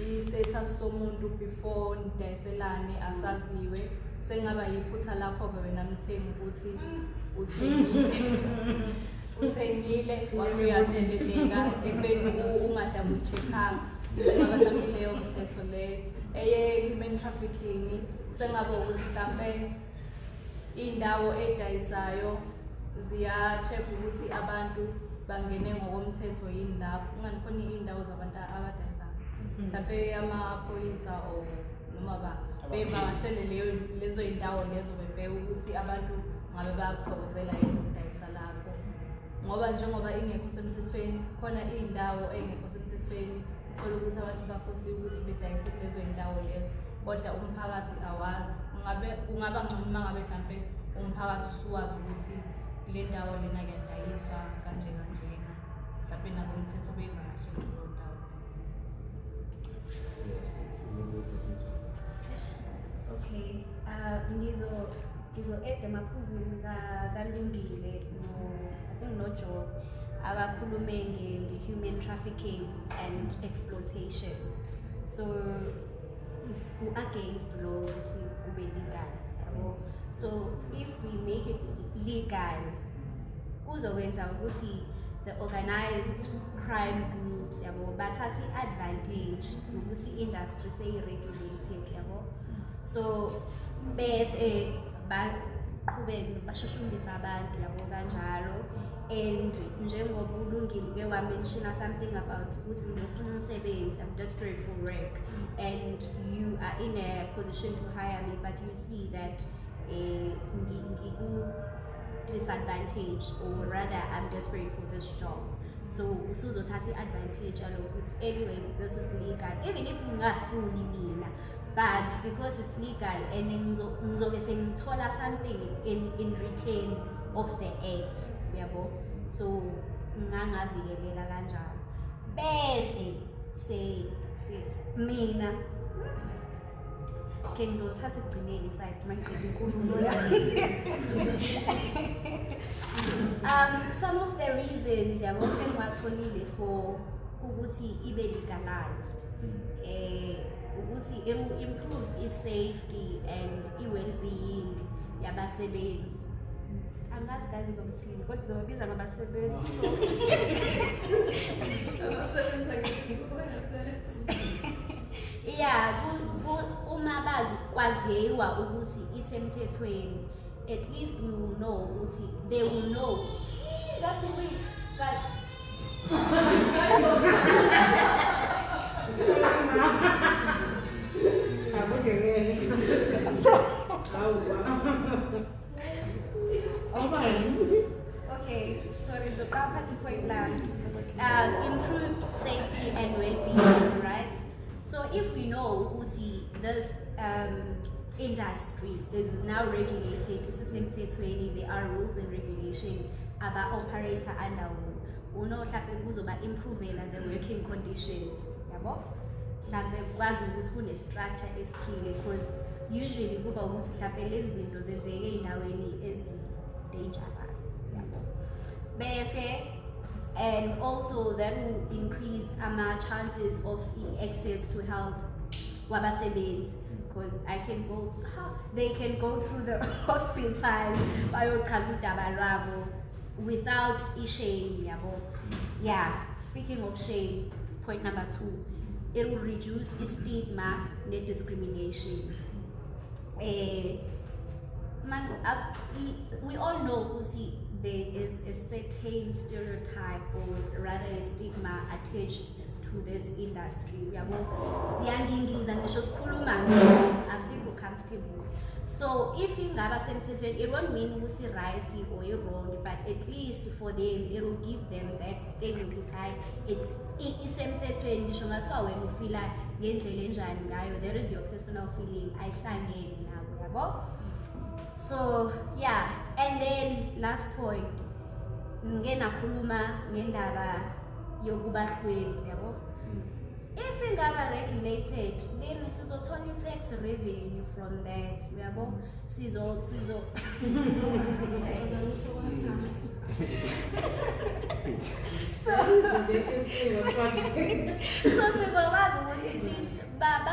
i-status somuntu before nidayiselane asaziwe. Sengaba yiphutha lakho-ke wena mthengi ukuthi uthengile wase uyatheleleka ekubeni unga-double check-anga. Sengaba mhlawumbe leyo mthetho leyo. Eye-human trafficking sengaba ukuthi mhlampe iy'ndawo ey'dayisayo ziya-check ukuthi abantu bangene ngokomthetho yini lapho. Kungani khona iy'ndawo zabantu abadayisayo, mhlampe amaphoyisa or noma bevakashele lezo y'ndawo lezo, bebheke ukuthi abantu ngabe bayakuthokozela yini ukudayisa lapho. Ngoba njengoba ingekho semthethweni, khona iy'ndawo ey'ngekho semthethweni, uthole ukuthi abantu bafosiwe ukuthi bedayise kulezo y'ndawo lezo, kodwa umphakathi awazi. Kungaba ngcono uma ngabe mhlampe umphakathi usuwazi ukuthi kule ndawo lena kuyadayiswa kanje kanjena, mhlampe nabomthetho beyivakashele kuleyo ndawo. Okay, ngizo-add emaphuzwini kaLungile no I think no-Joe abakhulume nge-human trafficking and exploitation. So u-against lo ukuthi kube legal, yabo. So if we make it legal, kuzokwenza ukuthi the organized crime groups, yabo, bathathe i-advantage yokuthi i-industry seyi-regulated, yabo. So bese baqhubeke bashushumbise abantu, yabo, kanjalo. And njengoba uLungile uke wa-mentiona something about ukuthi ngifuna umsebenzi, I'm desperate for work, and you are in a position to hire me, but you see that ngiku-disadvantage, or rather I'm desperate for this job. So usuzothatha i-advantage yalokho ukuthi anyways this is legal, even if ngingafuni mina, but because it's legal and ngizobe sengithola something in return of the act, yabo. So ngangavikeleka kanjalo. Bese se mina ke ngizothatha ekugcineni iside mangiqeda inkulumo yami. Some of the reasons, yabo, engiwatholile for ukuthi ibe legalized, ukuthi it will improve i-safety and i-well-being yabasebenzi. Angazi guys ngizomthini, kodwa ngizobabiza ngabasebenzi. Yeah, uma bazi kwaziwa ukuthi isemthethweni, at least we will know ukuthi they will know. That's the way, but Okay, sorry, the point lang. Improved safety and well-being, right? So if we know ukuthi this industry is now regulated, isemthethweni, there are rules and regulation aba-operator under uno mhlampe kuzoba improve-ela the working conditions, yabo? Mhlampe kwazi ukuthi kune-structure esithile, because usually kuba ukuthi mhlampe lezi zinto zenzeke ey'ndaweni ezi-dangerous, yabo. Bese and also that will increase ama chances of access to health wabasebenzi, because I can go, they can go to the hospital bayochaza udaba lwabo without shame, yabo. Yeah, speaking of shame, point number 2, it will reduce stigma and discrimination. We all know ukuthi there is a certain stereotype, or rather a stigma attached to this industry. Yabo, siyangingiza ngisho sikhuluma asikho comfortable. So if ingaba semthethweni, it won't mean ukuthi right or wrong, but at least for them it will give them that thing ukuthi hayi isemthethweni, ngisho ngathiwa wena ufila ngendlela enjani ngayo, there is your personal feeling, ayihlangene nabo, yabo. So yeah, and then last point, ngike nakhuluma ngendaba yokuba hlwempu, yabo. If ingaba regulated, then sizothola i-tax revenue from that, yabo. Sizo so sizokwazi ukuthi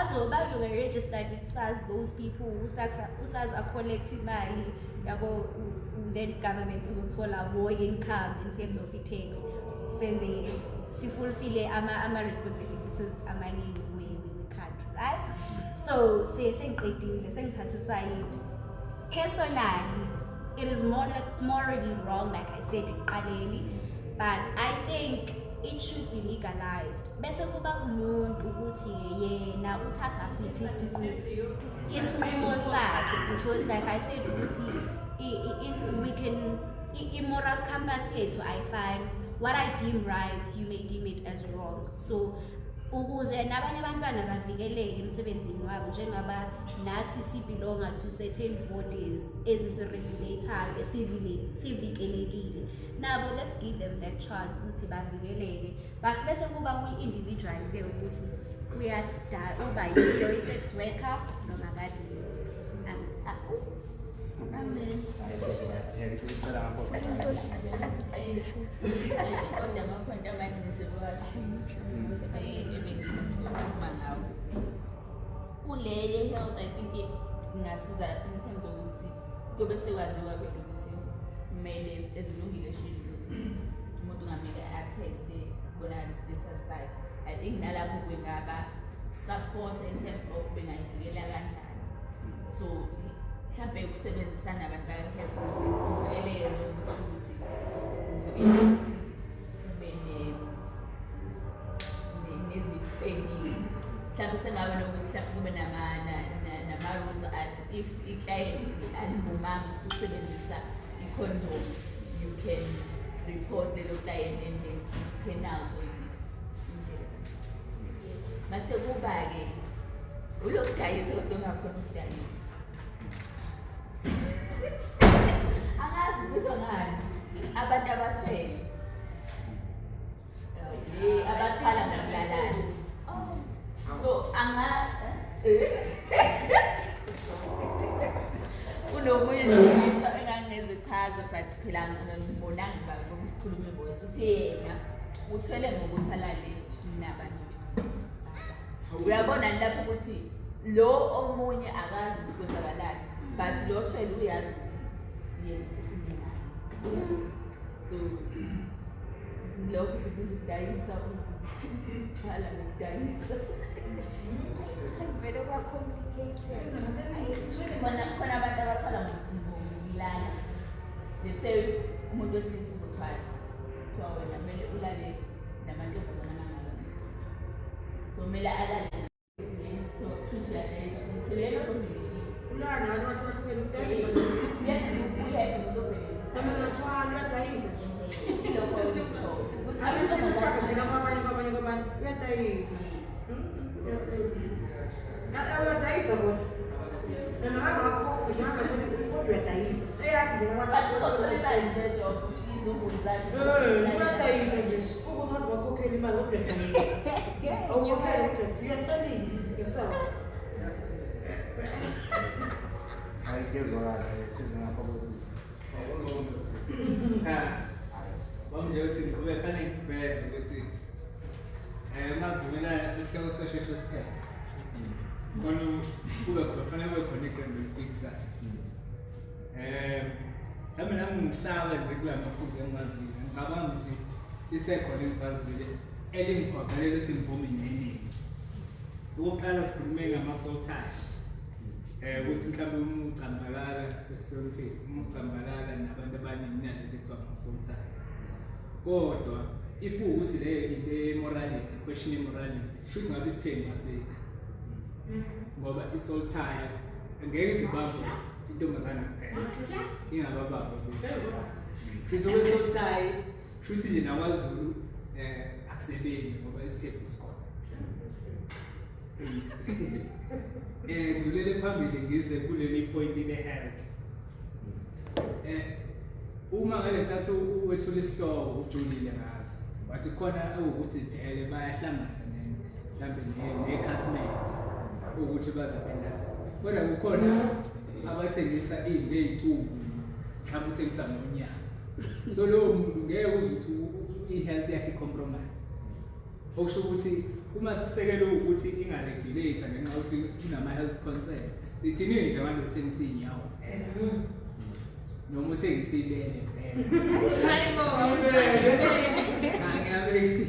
Bazobe registered with SARS, those people uSARS a-collect imali yabo, then government uzothola more income in terms of i-tax, senze sifulfile ama-responsibilities amaningi we-country, right? So sengiqedile, sengithathe side. Personally, it is morally wrong, like I said ekuqaleni, but I think it should be legalized. Bese kuba kumuntu ukuthi yena uthatha siphi isinqumo sakhe, because like I said ukuthi we can i-moral compass yethu ayifani. What I deem right, you may deem it as wrong. So ukuze nabanye abantwana bavikeleke emsebenzini wabo, njengaba nathi sibelonga to certain bodies ezisiregulatayo, esivikelekile nabo, let's give them that chance ukuthi bavikeleke. But bese kuba kwi-individual-ke ukuthi uba yiyo i-sex worker noma kabi. Amen. Kodwa amaphonto amaningi sebuwasho ngawo. Kule ye-health, I think ingasiza in terms of ukuthi kuyobe sekwaziwa vele ukuthi kumele ezilungile shilo ukuthi umuntu ngamele atheste kubonakale i-status sakhe. I think nalapho kungaba support in terms of bengayivikela kanjani. So mhlambe ukusebenzisana nabantu ba-health ukuze kuvikeleke lokho, ukuthi uvikele ukuthi ube nezifo ey'ningi. Mhlambe sengabe nokuthi mhlambe kube nama-rules athi if i-client alivumanga ukuthi usebenzisa i-condom, you can report lelo client and then penalty or indlela. Mase kuba-ke ulokudayisa kodwa ungakhona ukudayisa. Angazi kubizwa ngani abantu abathwele abathwala ngokulalana. So anga kunomunye nje enganginezochaza, but phela ngibonanga ngokukhuluma ivoice uthi yena uthwele ngokuthi alale nabantu besilisa. Uyabona lapho ukuthi lo omunye akazi ukuthi kwenzakalani, but lo othwele uyazi ukuthi yena ufuna imali. So lokho sikubiza ukudayisa, usithwala ngokudayisa. Sekuvele kwa-complicated. Khona abantu abathwala ngokulala. Let's say umuntu wesilisa uzothwala, kuthiwa wena kumele ulale namantombazane amangaka ngesuku. So kumele alale, so futhi uyadayisa phela yena ozobhenefitha. Ulala nabantu abahlukahlukene, udayisa. Uyena umuntu obhenefitha. Noma engathwala uyadayisa nje. Ilokho engikushoyo. Hayi, isifo sakhe singena kwabanye kwabanye kwabanye, uyadayisa. Uyadayisa. Uyadayisa kodwa. Noma angakhokhi nje angatholi, kodwa uyadayisa. Eyakhe nje But uzothola imali nje job izumbulu zakhe. Uyadayisa nje. Ukuze abantu bakhokhele imali kodwa uyadayisa. Awukhokhele kodwa you are selling yourself. Hayi, kuyezwakala, size ngapha kokuthi. Cha, nje ukuthi ngizobe fanele ngiveze ukuthi masivumelana isihloko sosheshe siphele. Khona kube khona fanele kube khona iqembu eliphikisayo. Mhlawumbe nami ngihlaba nje kula maphuzu engiwazile. Ngicabanga ukuthi isekhona engisazile elingiphoqelela ukuthi ngivume neningi. Okokuqala sikhulume ngama-soul ties. Ukuthi mhlawumbe uma ucambalala sesihloniphezi, uma ucambalala nabantu abaningi nalento ekuthiwa ama-soul ties. Kodwa if ukuthi leyo into ye-morality, question ye-morality, shuthi ngabe isithembu asikho. Ngoba i-soul tie ngeke izibambe intombazane kuphela, ingababamba besilisa. Shuthi okwe-soul tie, shuthi nje nakwaZulu akusebenzi ngoba isithembu sikhona. Ngidlulele phambili ngize kuleli point le-health. Uma ngale nkathi wethula isihloko ujulile ngaso, wathi khona ewukuthi vele bayahlangana mhlambe nekhasimende ukuthi bazabelana, kodwa kukhona abathengisa izinto ey'cubu, mhlawumbe uthengisa ngonyaka. So lowo muntu ngeke uze ukuthi i-health yakhe i-compromise. Okusho ukuthi Uma sisekela ukuthi inga-regulate ngenxa yokuthi kunama-health concern, sithini nje abantu uthengisa iy'nyawo noma uthengisa ibele vele?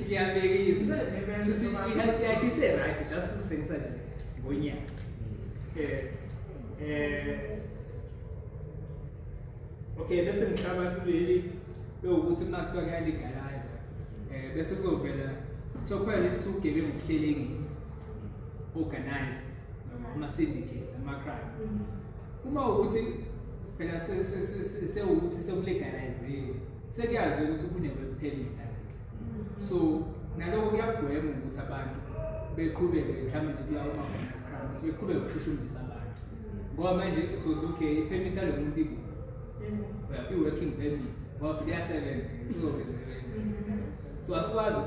Ngiyabekisa shuthi i-health yakhe ise-right, just uthengisa nje ngonyaka. Okay, bese ngihlaba kuleli lokuthi uma kuthiwa kuya-legalize bese kuzovela kuthiwa khona le kuthiwa ubugebengu obuhlelekile, organized, ama-syndicate, ama-crime. Uma ukuthi phela sewukuthi sekulegaliziwe, sekuyazi ukuthi kune-work permit angithi, so naloko kuyagwema ukuthi abantu beqhubeke mhlawumbe nje kulawo ma-organized crime, ukuthi beqhubeke ukushushumbisa abantu, ngoba manje sothi okay, i-permit yalo muntu ikuphi, i-working permit, ngoba phela iyasebenza, izobe isebenza. So asikwazi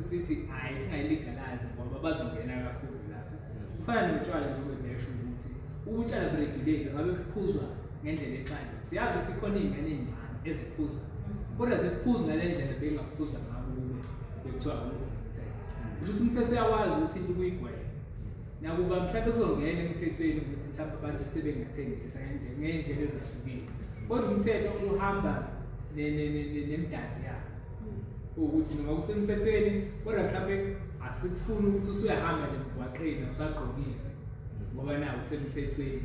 sithi hhayi singayi-legalize ngoba bazongena kakhulu lapho. Kufana notshwala njengoba besho ukuthi utshwala bu-regulate ngabe kuphuzwa ngendlela exakile. Siyazi ukuthi khona iy'ngane ey'ncane eziphuza, kodwa ziphuza ngale ndlela bengaphuza ngayo kube bekuthiwa awukho umthetho. Kusho ukuthi umthetho uyakwazi ukuthi into kuyigwema. Nakuba mhlawumbe kuzongena emthethweni ukuthi mhlawumbe abantu sebengathengisa ngey'ndlela ezahlukile, kodwa umthetho uhamba nemidadi yawo ukuthi noma kusemthethweni, kodwa mhlawumbe asikufuni ukuthi usuyahamba nje emgwaqeni usagqokile ngoba nawo kusemthethweni,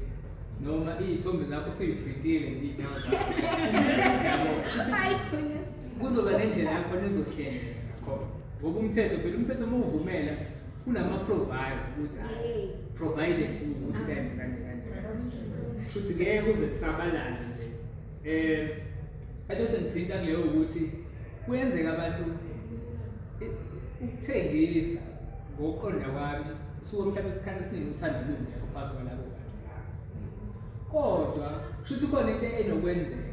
noma iy'thombe zakho usuyiprintile nje iy'nyawo zakho. Kuzoba nendlela yakhona ezohleleka khona, ngoba umthetho phela umthetho uma uvumela kunama-provides ukuthi provided ukuthi kanje kanje kanje, futhi ngeke kuze kusabalale nje. Ebese ngithinta kuleyo ukuthi kuyenzeka abantu ukuthengisa, ngokuqonda kwami suke mhlawumbe isikhathi esiningi uthando lungekho phakathi kwalabo bantu labo, kodwa kusho ukuthi khona into enokwenzeka.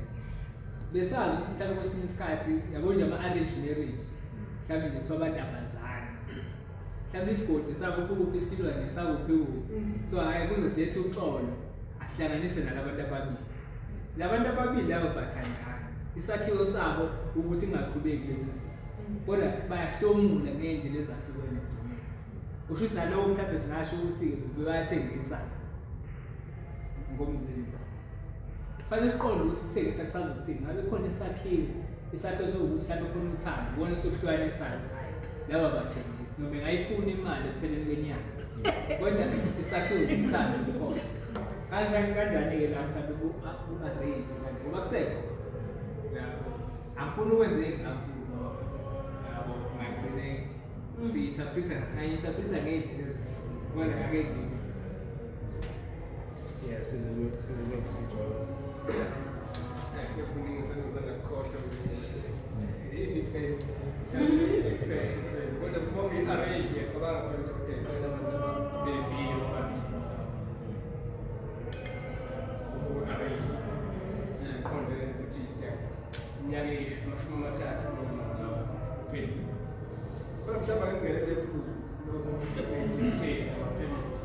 Besazi ukuthi mhlawumbe kwesinye isikhathi yabo nje ama-arranged marriage, mhlawumbe nje kuthiwa abantu abazani, mhlawumbe isigodi sakuphi kuphi isilwane sakuphi kuphi, kuthiwa hhayi kuze silethe uxolo asihlanganise nalabantu ababili. Labantu ababili laba bathandana, isakhiwo sabo ukuthi ingaqhubeki lezi zinto, kodwa bayahlomula ngey'ndlela ezahlukene ekugcineni. Kusho ukuthi nalowo mhlawumbe singasho ukuthi-ke bebayathengisa ngomzimba. Kufanele siqonde ukuthi ukuthengisa kuchaza ukuthini. Ngabe khona isakhiwo sokuthi mhlawumbe khona uthando, ubona sokuhlukanisayo ukuthi hhayi laba bathengisi, noma engayifuni imali ekupheleni kwenyanga, kodwa isakhiwo uthando lukhona. Kanjani-ke la mhlawumbe ku-arrange kanje ngoba kusekho, yabo, angifuni ukwenza i-example ngoba yabo ngagcine siyi-interpretha, singayi-interpretha ngey'ndlela ezahlukene, kodwa ake ngike nje. Yeah, sizwe futhi. Sekuningi sengize ngakukhohlwa, kodwa kubonga i-arrange, ngiyacabanga phela ukuthi ukudayisela abantu bevile bobabili mhlawumbe ku-arrange, siqonde ukuthi iminyaka eyishumi 30 kulo muzi lawo uphelile. Kodwa mhlawumbe ake ngingenele ephuzu lokuthi sekune-certificate nama-permit.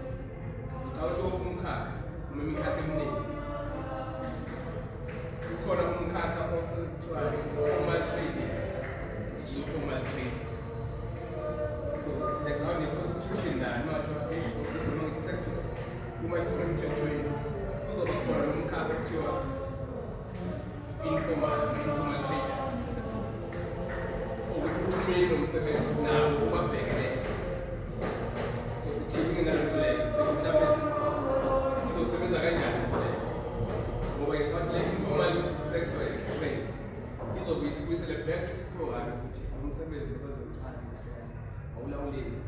Ngicabanga ukuthi umkhakha noma imikhakha eminingi kukhona, umkhakha osekuthiwa formal trading, informal trading. So ngiyacabanga ne-prostitution nayo, uma kuthiwa noma ngithi sex work uma isisemthethweni, kuzoba khona lo mkhakha okuthiwa informal noma informal traders sex work, ukuthi uhulumeni nomsebenzi nawo ubabhekelele. So sithini ngalento leyo? Sithi mhlawumbe izosebenza kanjani leyo, ngoba ngicabanga le informal sex work trade izobe isibuyisele back to square one, ukuthi umsebenzi bazochaza kahle kahle awulawuleki.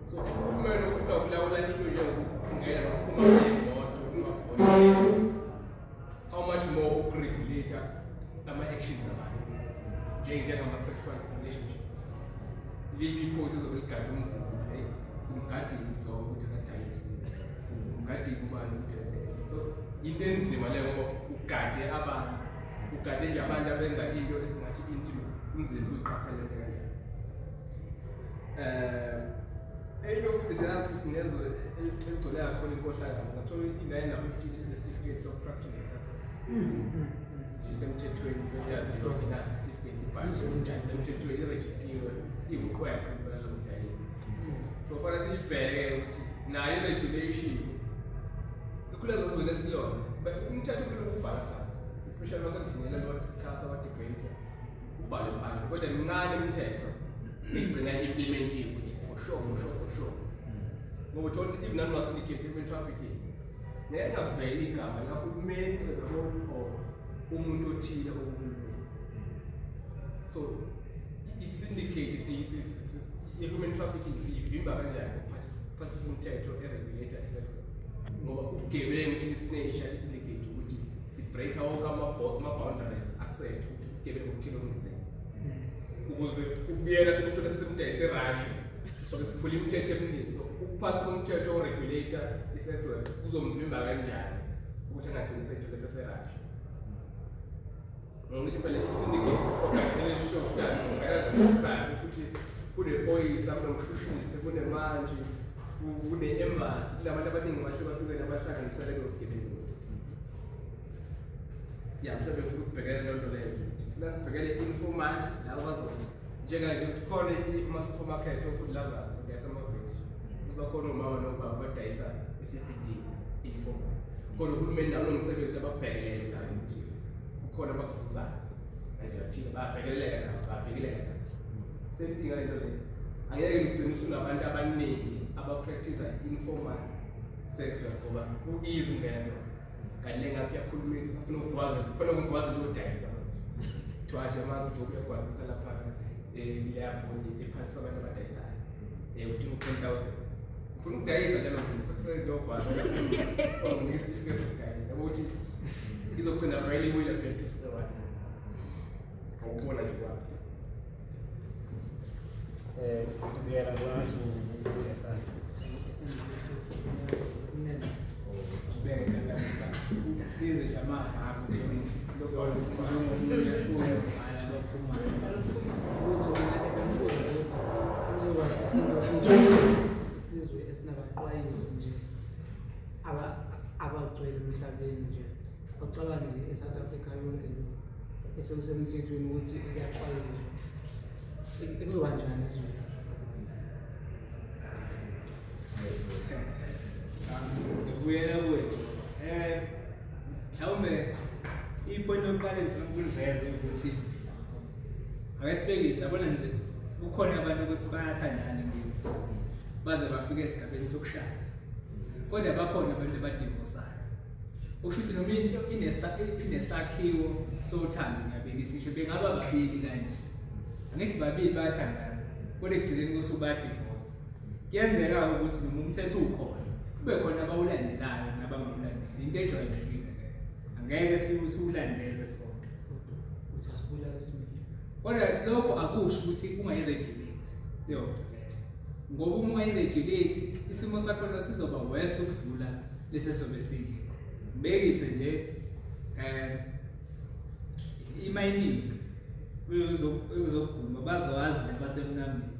So if uhulumeni ufuna ukulawula into njengokungena nokuphuma kwey'moto kungabhoni, how much more uku-regulate ama-actions abantu njengama-sexual relationships? Liphi iphoyisa ezobe ligade umzimba ukuthi hey, simgadile ugcobo ukuthi akadayisi, simgadile ubani ukuthi? So into enzima leyo, ngoba ugade abantu, ugade nje abantu abenza into esingathi intimate, kunzima ukuyiqaphela into kanjani. Enye futhi, siyazi ukuthi sinezwe eligcwele kakhulu inkohlakalo. Ngathola ingane na-15 isine-certificate of practice sex isemthethweni, yaziwa inaso isitifiketi, ibhaliswe, isemthethweni, irejistiwe, iwuqweqwe impela lokudayisa. So fanele siyibheke ukuthi nayo i-regulation ikhuleza ezweni esikulona. Umthetho kumele ubhale phansi, especially uma sekuvunyelwa ba-discuss aba-debate, ubhale phansi, kodwa mncane imithetho igcina i-implementiwe ukuthi for sure, for sure, for sure. Ngoba uthola even nanoma-syndicate human trafficking ngeke ngaveli igama likahulumeni as a whole or umuntu othile okuhulumeni. So i-syndicate i-human trafficking siyivimba kanjani ukuphasisa umthetho e-regulator i-sex work? Ngoba ubugebengu in its nature, i-syndicate ukuthi si-break-a wonke ama-boundaries aset ukuthi ubugebengu obuthile obungenzeka, ukuze ukubuyela simthole sesimdayise e-Russia, sisuke siphula imithetho eminingi. So ukuphasisa umthetho o-regulator i-sex work kuzomvimba kanjani ukuthi angagcini seyithole sese-Russia? Ngokuthi phela i-syndicate is-organization futhi kunephoyisa, kunomshushisi, kunemantshi, kune-embassy, kunabantu abaningi abahlukahlukene abahlanganisele kulo bugebengu. Ya, mhlawumbe ngifuna ukubhekela leyo nto leyo, funa sibhekele informal la bazothi njenganje ukuthi khona ama-supermarket o-food lovers badayisa ama-veg, bakhona omama nobaba badayisa i-CBD informal, kodwa uhulumeni nawo unomsebenzi ababhekelele nayo ukuthi kukhona abakuzuzayo ngandlela thile, bayabhekeleleka nabo, bavikeleka nabo. Same thing ngale nto leyo, angeke ngigcine usunabantu abaningi aba-practice informal sex work ngoba ku-easy ungena kuyona, kanti le ngapha iyakhulumisa, safuna ukugwaza, kufanele ukugwaza lodayisa kuthiwa siyamazi ukuthi uyagwazisa lapha leya body ephasisa abantu abadayisayo, udinga u-10,000, ufuna ukudayisa njalo mfundisi, kufanele kuyogwaza onginika isitifiketi sokudayisa, ukuthi izogcina vele ibuyele back to square one ngokubona nje kwami. Buyela ngibona ngathi unesandla. Size nje amahhamu njengomunye uyabhala baphumayo ukuthi wena ebembuza ukuthi kuzoba isizwe isizwe esinabaqwayizi nje abagcwele emhlabeni nje, ucabange nje e-South Africa yonke nje esekusemthethweni ukuthi kuyaqwayizwa, kuzoba njani izwe? Ngibuyela kwethu, mhlawumbe i-point yokuqala engifuna ukuliveza ukuthi ake sibhekise, yabona nje kukhona abantu ukuthi bayathandana ngithi baze bafike esigabeni sokushada, kodwa bakhona abantu abadivosayo. Usho ukuthi noma into inesakhiwo sothando, ngiyabekisa ngisho bengaba babili kanje, angithi babili bayathandana kodwa ekugcineni kosuku baya-divorce. Kuyenzeka ukuthi noma umthetho ukhona kube khona abawulandelayo nabangawulandeli, into ejwayelekile leyo, angeke siwulandele sonke. Uthi asibulale isimilo. Kodwa lokho akusho ukuthi ungayi-regulate leyo nto leyo, ngoba uma ungayi-regulate isimo sakhona sizoba worse ukudlula lesi esizobe siyikho. Ngibekise nje, i-mining uzokuguma bazowazi nje abasemnambeni.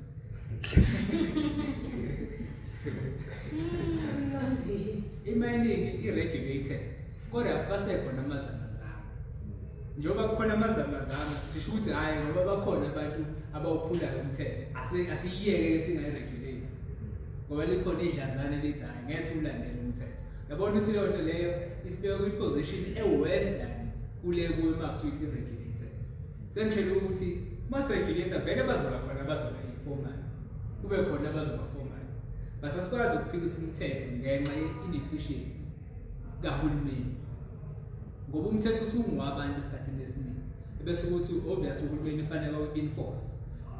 I-mining i-regulated, kodwa basekhona amazamazama. Njengoba kukhona amazamazama, sisho ukuthi hhayi ngoba bakhona abantu abawuphulayo umthetho, asiyiyeke singayi-regulate ngoba likhona idlanzane elithi hhayi ngeke siwulandele umthetho. Yabona ukuthi leyo nto leyo isibeka kwi-position e-worse than kule kuyo uma kuthiwa i-regulated. Sengishelo ukuthi uma si-regulate vele bazoba khona abazoba informal, kube khona abazoba formal, but asikwazi ukuphikisa umthetho ngenxa ye-inefficiency kahulumeni, ngoba umthetho usungowabantu esikhathini esiningi, ebese ukuthi obvious uhulumeni fanele u-enforce.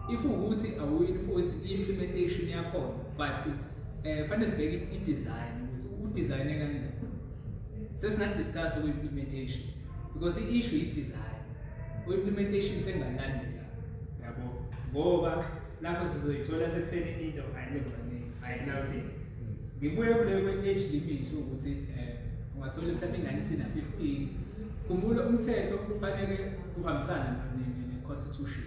If ukuthi awu-enforce i-implementation yakhona, but fanele sibheke i-design ukuthi u-designe kanjani, sesinga-discuss ku-implementation because i-issue i-design, ku-implementation sengalandela, yabo, ngoba lapho sizoyithola sekutheni into ayilenzaneki ayilawuleki. Ngibuye kule kwe-age limit ukuthi ungathola mhlawumbe ingane isina-15. Khumbula umthetho kufanele uhambisane ne-constitution.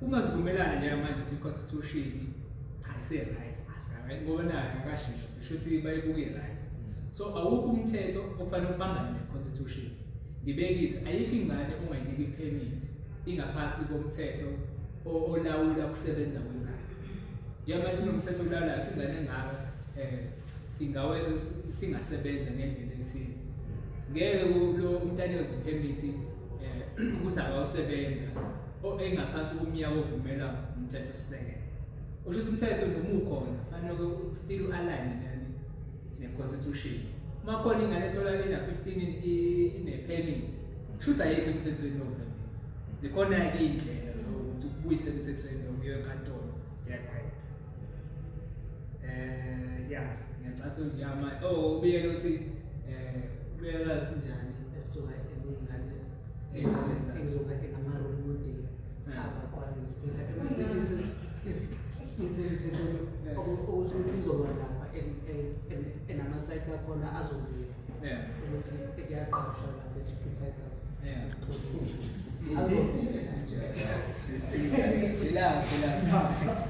Uma sivumelana njengamanje ukuthi i-constitution cha ise-right, asika-right ngoba nayo akashintsha, kusho ukuthi bayibuke right. So awukho umthetho okufanele ubambane ne-constitution. Ngibekise, ayikho ingane ongayinika i-permit ingaphansi komthetho olawula ukusebenza kwengane. Njengamanje kunomthetho olawulayo ukuthi ingane engaka ingawe singasebenza ngendlela ethize. Ngeke lo umntana ozopermit ukuthi akawusebenza engaphansi komnyaka ovumela umthetho sisekelo. Usho ukuthi umthetho noma ukhona fanele still u-align nani ne-constitution. Uma khona ingane etholakala ina-15 ine-permit, kusho ukuthi ayikho emthethweni lowo permit. Zikhona-ke iy'ndlela zokuthi kubuyise emthethweni lokuyo enkantolo kuyaqeda. Ya, ngiyacasula nje ama oh ubiyela ukuthi ubiyela kanjani esithola ingane ezoba enama-role model abakwazi phela isemthethweni ukuthi izoba lapha enama-site akhona azovela ukuthi kuyaqashwa lapha e-Chicken Tigers. Azovela nje.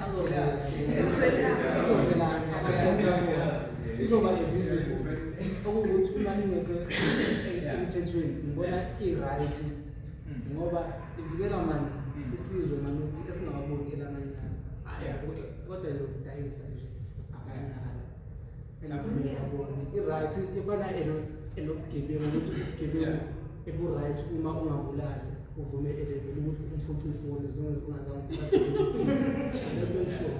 Azovela izoba invisible. Okuwukuthi uma ingekho emthethweni ngibona i-right ngoba ivikela mani isizwe mani ukuthi esingawaboni elamanyana. Kodwa lokudayisa nje amanyala. Ngiyabona i-right ifana enobugebengu ukuthi ubugebengu ebu-right uma ungabulali uvumelekile ukuthi umphuce ifoni as long as ungazange uphathe lento eshoyo.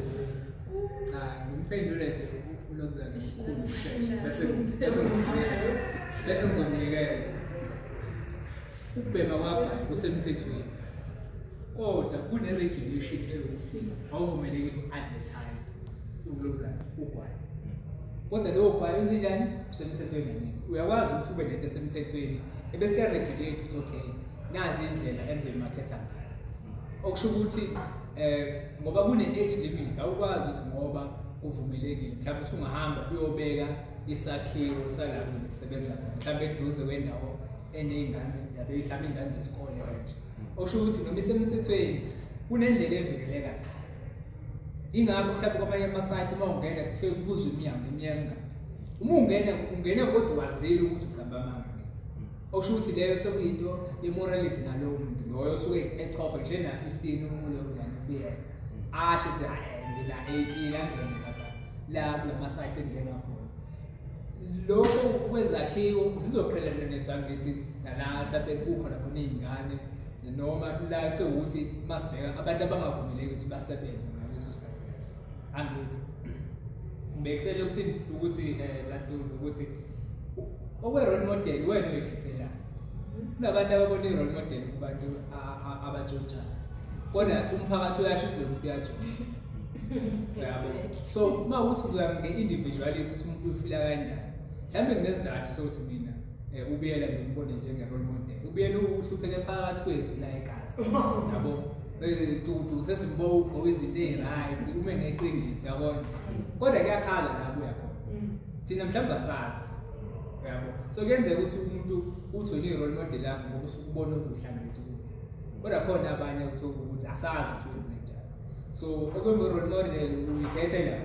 Cha, ngimphendule nje ulokuzana ngokukhulu ukushesha bese ngizomnikeza. Ukubhema kwakho kusemthethweni kodwa kune-regulation eyokuthi awuvumelekile uku-advertise ulokuzana ugwayi. Kodwa lowo gwayi wenze njani? Usemthethweni angithi. Uyakwazi ukuthi ube nento esemthethweni ebese iya-regulate ukuthi okay nazi indlela engizoyimaketha ngayo. Okusho ukuthi ngoba kune-age limit awukwazi ukuthi ngoba kuvumelekile mhlawumbe usungahamba uyobeka isakhiwo sala kuzobe kusebenza khona mhlawumbe eduze kwendawo eney'ngane yabe mhlawumbe iy'ngane zesikole kanje. Okusho ukuthi noma isemthethweni kunendlela evikeleka ngayo. Ingakho mhlawumbe kwamanye ama-site uma ungena kufike kubuzwe iminyango iminyaka. Uma ungena ungene kodwa wazile ukuthi uqamba amanga. Okusho ukuthi leyo sekuyinto ye-morality nalowo muntu loyo osuke echofa nje na-15 ulokuzana kuyena. Asho ukuthi hhayi ngina 18 angene lapha la kulama-site engingenwa khona. Lokho kwezakhiwo zizoqhelelaniswa ngithi nala mhlawumbe kukhona khona iy'ngane noma la sewukuthi masibheka abantu abangavumeleki ukuthi basebenze ngaleso sikhathi leso. Angithi ngibekisele ukuthi ukuthi lantuza ukuthi okwe-role model wena oyikhethelayo. Kunabantu ababona i-role model kubantu abatshontshayo kodwa umphakathi uyasho ukuthi lo muntu uyatshontsha. Yabo. So uma ukuthi uzoya nge-individuality ukuthi umuntu ufila kanjani, mhlawumbe kunesizathu sokuthi mina ubuyela ngimbone njenge-role model. Ubuyela uhlupheke phakathi kwethu la egazi. Yabo. Dudu sesimbo ugqoka izinto ey-right ume ngeqiniso yabona. Kodwa kuyakhala la kuya khona. Thina mhlawumbe asazi. Yabo. So kuyenzeka ukuthi umuntu uthi wena i-role model yakho ngoba usukubona okuhle angithi kuwe. Kodwa khona abanye uthola ukuthi asazi ukuthi wenze njani. So okwe-role model uyikhethela.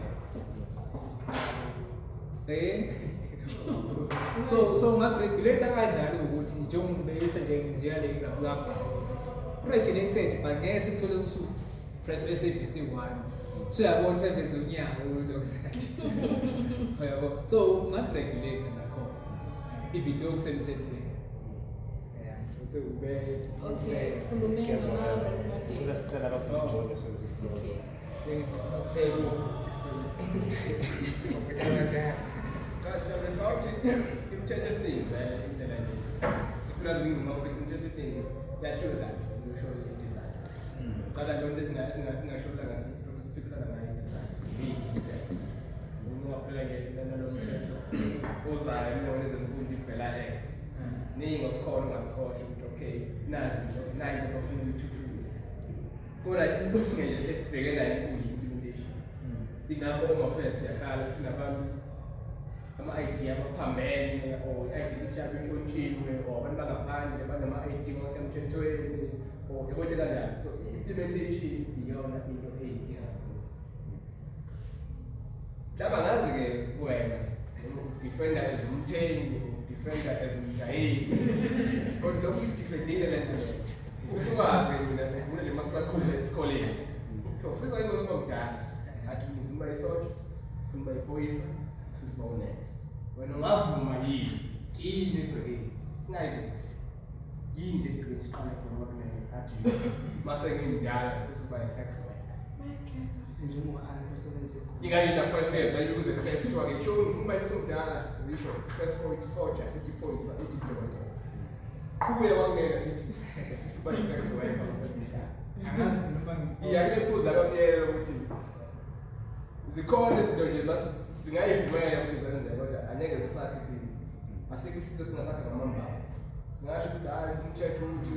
So ungaregulate kanjani ukuthi njengokubekisa nje njengale example yakho ukuthi regulated but ngeke sikuthole usu press SABC 1. So uyabona seveze unyaka ulokuzana. Uyabo. So ungaregulate ngakho even though kusemthethweni. Yeah, uthi ube Okay, khulume ngama-role model. Sicela sicela kakhulu nje Okay. Cha, imithetho eminingi vele indlela nje. Ipulazi eNingizimu Afrika imithetho eminingi yakhiwe kahle, ngisho i-design. Cala leyo nto esingasho la ngasilokhu siphikisana ngayo i-design. Mihle imithetho. Uma ungabheka nje nalo mthetho ozayo emnyangweni wezemfundo i-BELA Act. Ningi okukhona ungachosha ukuthi okay nazi inhloso nayi into abafuna ukuyithuthukisa. Kodwa inkinga nje esibheke nayo enkulu i-implementation. Ingakho Home Affairs siyakhala ukuthi nabantu ama-ID abaphambene or i-ID ithi yabo intshontshiwe or abantu bangaphandle banama-ID emthethweni or yabo into kanjalo. So i-implementation iyona into eyinkinga kakhulu. Mhlawumbe angazi-ke wena noma udefenda as umthengi, udefenda as umdayisi. Kodwa lokhu uyidefendile le nto leyo. Usukwazi mina ngikhumbule le masakhula esikoleni. Kuthiwa ufisa yini usuba mdala? Athi Ngifuna uba isotsha, ngifuna uba iphoyisa, ngifuna uba unesi. Wena ungavuma yini? Yini egcekeni? Singayilokhu. Yini nje egcekeni siqale khona ngoba mina athi mase ngimdala ngifisa ukuba i-sex worker. Ingalinda 5 years bayibuze crash kuthiwa ngisho ngifuna uba usumdala zisho first forward soja ithi iphoyisa ithi dokotela. Qhubeka kwangena ithi ngifisa ukuba i-sex worker mase ngimdala. Angazi noma Ngiyakule phuzu la ukuthi zikhona izinto nje singayivumela ukuthi zenzeke kodwa angeke zisakhe sini. Asikho isinto singasakhe ngamambala. Singasho ukuthi hayi umthetho uthi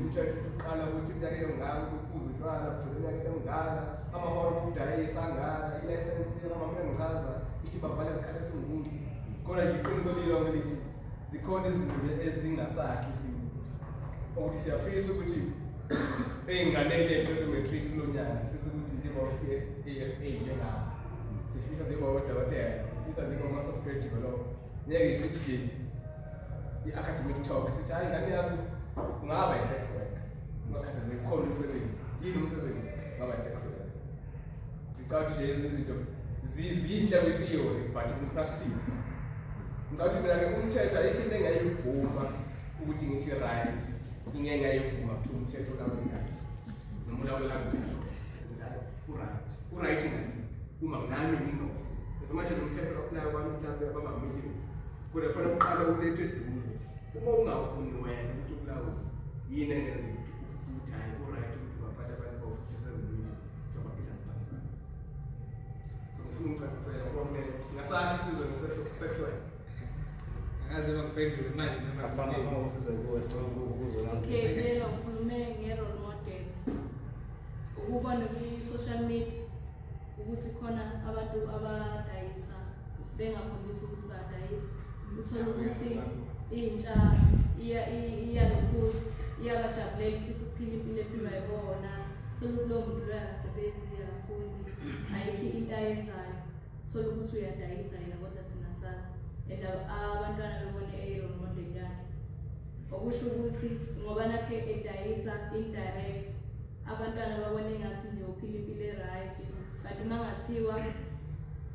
uqala ukuthi iminyaka engaka ukuphuza utshwala kugcina iminyaka engaka amahora okudayisa angaka ilayisensi noma ngichaza ithi bavale isikhathi esingukuthi kodwa nje iqiniso lilonke lithi zikhona izinto nje ezingasakhi isizwe ukuthi siyafisa ukuthi ey'nganeni ey'qeda u-matric kulo nyaka sifisa ukuthi zibe o-CSA njengabo, sifisa zibe odokotela, sifisa zibe ama-software developer. Ngeke sithi i-academic talk sithi hayi ingane yami ungaba i-sex worker, ungakhathazeki ukhona umsebenzi. Yini umsebenzi? Ungaba i-sex worker. Ngicabanga ukuthi nje ezinye izinto zinhle kwi-theory but in practice ngicabanga ukuthi mina-ke umthetho ayikho into engayivuma ukuthi ngithi right, ingeke ngayivuma kuthiwa umthetho ulawula ingane noma ulawula ngane. U-right, u-right ngani uma nami ngingawufuni. As much as umthetho apply abantu mhlawumbe abamamiliyoni, kodwa kufanele uqale ulethe eduze. Uma ungawufuni wena ukuthi ukulawule, yini engenza ukuthi hhayi u-right ukuthi ungaphatha abantu bawu-57 million abaphila ngaphansi kwakho? So ngifuna ungicacisele ngoba kumele singasakhi isizwe nge-sex work. Angazi noma ngiphendule manje noma Okay, vele ukhulume nge-role model. Ukubona kwi-social media ukuthi khona abantu abadayisa bengakhombisi ukuthi bayadayisa. Uthole ukuthi intsha iyalokhuza, iyabajabulela, ifisa ukuphila impilo ephilwa yibona. Uthole ukuthi lowo muntu loyo akasebenzi, akafundi, ayikho into ayenzayo. Uthole ukuthi uyadayisa yena kodwa thina sazi. And abantwana bebone i-role model yakhe. Okusho ukuthi ngoba nakhe edayisa indirect, abantwana babone engathi nje uphila impilo e-right. Kanti uma ngathiwa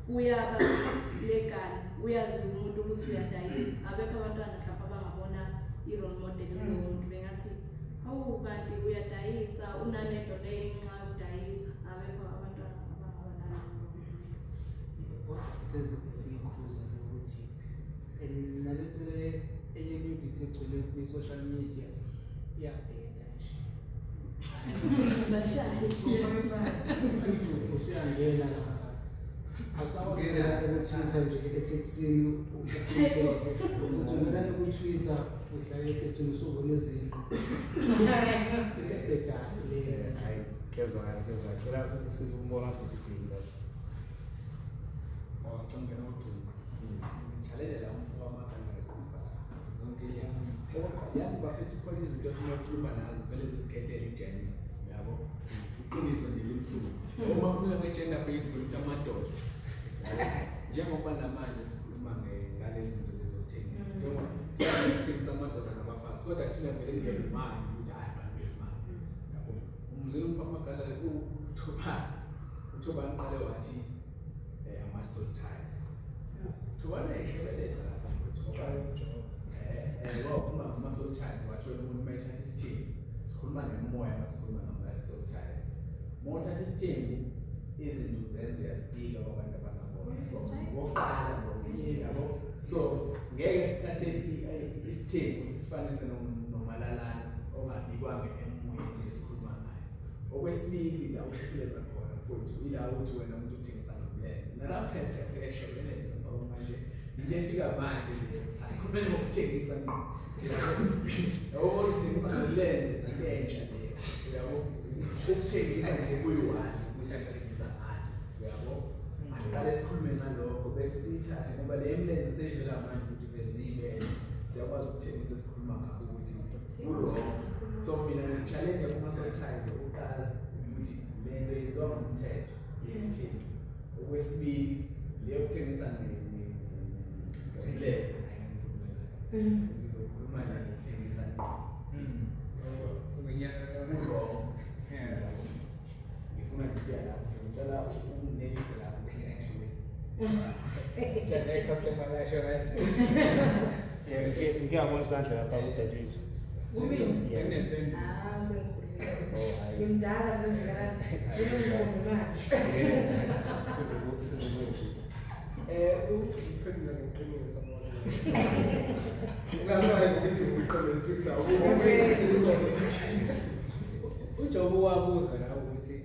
uyaba legal, uyazi umuntu ukuthi uyadayisa, abekho abantwana mhlawumbe abangabona i-role model kulowo muntu bengathi hawu kanti uyadayisa, unanento leyo ngenxa yokudayisa. Abekho abantwana abangaba naleyo. Kodwa sezikhuza nje ukuthi nalento le eye-nudity egcwele kwi-social media iyabheda nje. Usuyangena lapha. Awusakwazi ku-Twitter nje etekisini ukuthi ungena ku-Twitter udlala etekisini usubona izinqo. Iyabheda le. Hayi kezwakala kezwakala. Cela usize umbona futhi lapho. Wacingela ugcina. Ngijalelela umfo wamagama eqhuba. Zonke yazi bafethu khona izinto esinokukhuluma nazo vele zisikhethele i-gender, yabo. Iqiniso nje limsuku. Uma ukhuluma nge-gender based ukuthi amadoda. Njengoba namanje sikhuluma ngalezi zinto lezokuthengisa. Njengoba siyathengisa amadoda nabafazi kodwa thina vele ngemali ukuthi hayi abantu besimame. Yabo. Umzela umfo wamagama uThobani. uThobani uqale wathi ama-soul ties. Thobani uyayishebeleza lapha mfowethu ngoba wakhuluma ngama-soul ties wathi wena umuntu uma ethatha isithembu, sikhuluma ngemoya uma sikhuluma ngama-soul ties. Uma uthatha isithembu izinto uzenza uyazibika kwabantu abangabona. Okokuqala lokho, yabo. So ngeke sithathe isithembu sisifanise nomalalana ongabikwanga emoyeni esikhuluma ngayo. Okwesibili la ushebeleza khona futhi ila uthi wena umuntu uthengisa ngomlenze. Nalapho uyashebeleza ngoba manje into efika manje nje asikhulumeni ngokuthengisa ngqo. Yabo ukuthengisa ngomlenze into entsha leyo. Uyabo ukuthengisa nje kuyi-one ukuthi uthengisa ngani. Uyabo asiqale sikhulume ngalokho bese siyithathe ngoba le mlenze seyivela manje ukuthi vezile siyakwazi ukuthengisa esikhuluma ngakho ukuthi ku-wrong. So mina ngi-challenge kuma-soul ties okokuqala ukuthi le nto yenziwa ngomthetho yesithembu. Okwesibili le yokuthengisa ngomlenze ngizokhuluma nje ngokuthengisa ngqo. Ku-wrong. Ngifuna nje ukuya lapho, ngicela unginelise lapho. Customer lasho kanje. Ngiyabona isandla lapha kudadewethu. Kumina? Ah, usengikhulile. Ngimdala kwenzakalani? Nginomngane. Sizokwenza. Uphendula ngeqiniso bona. Ungasayi ukuthi uqonde liphikisa. uJobo wabuza la ukuthi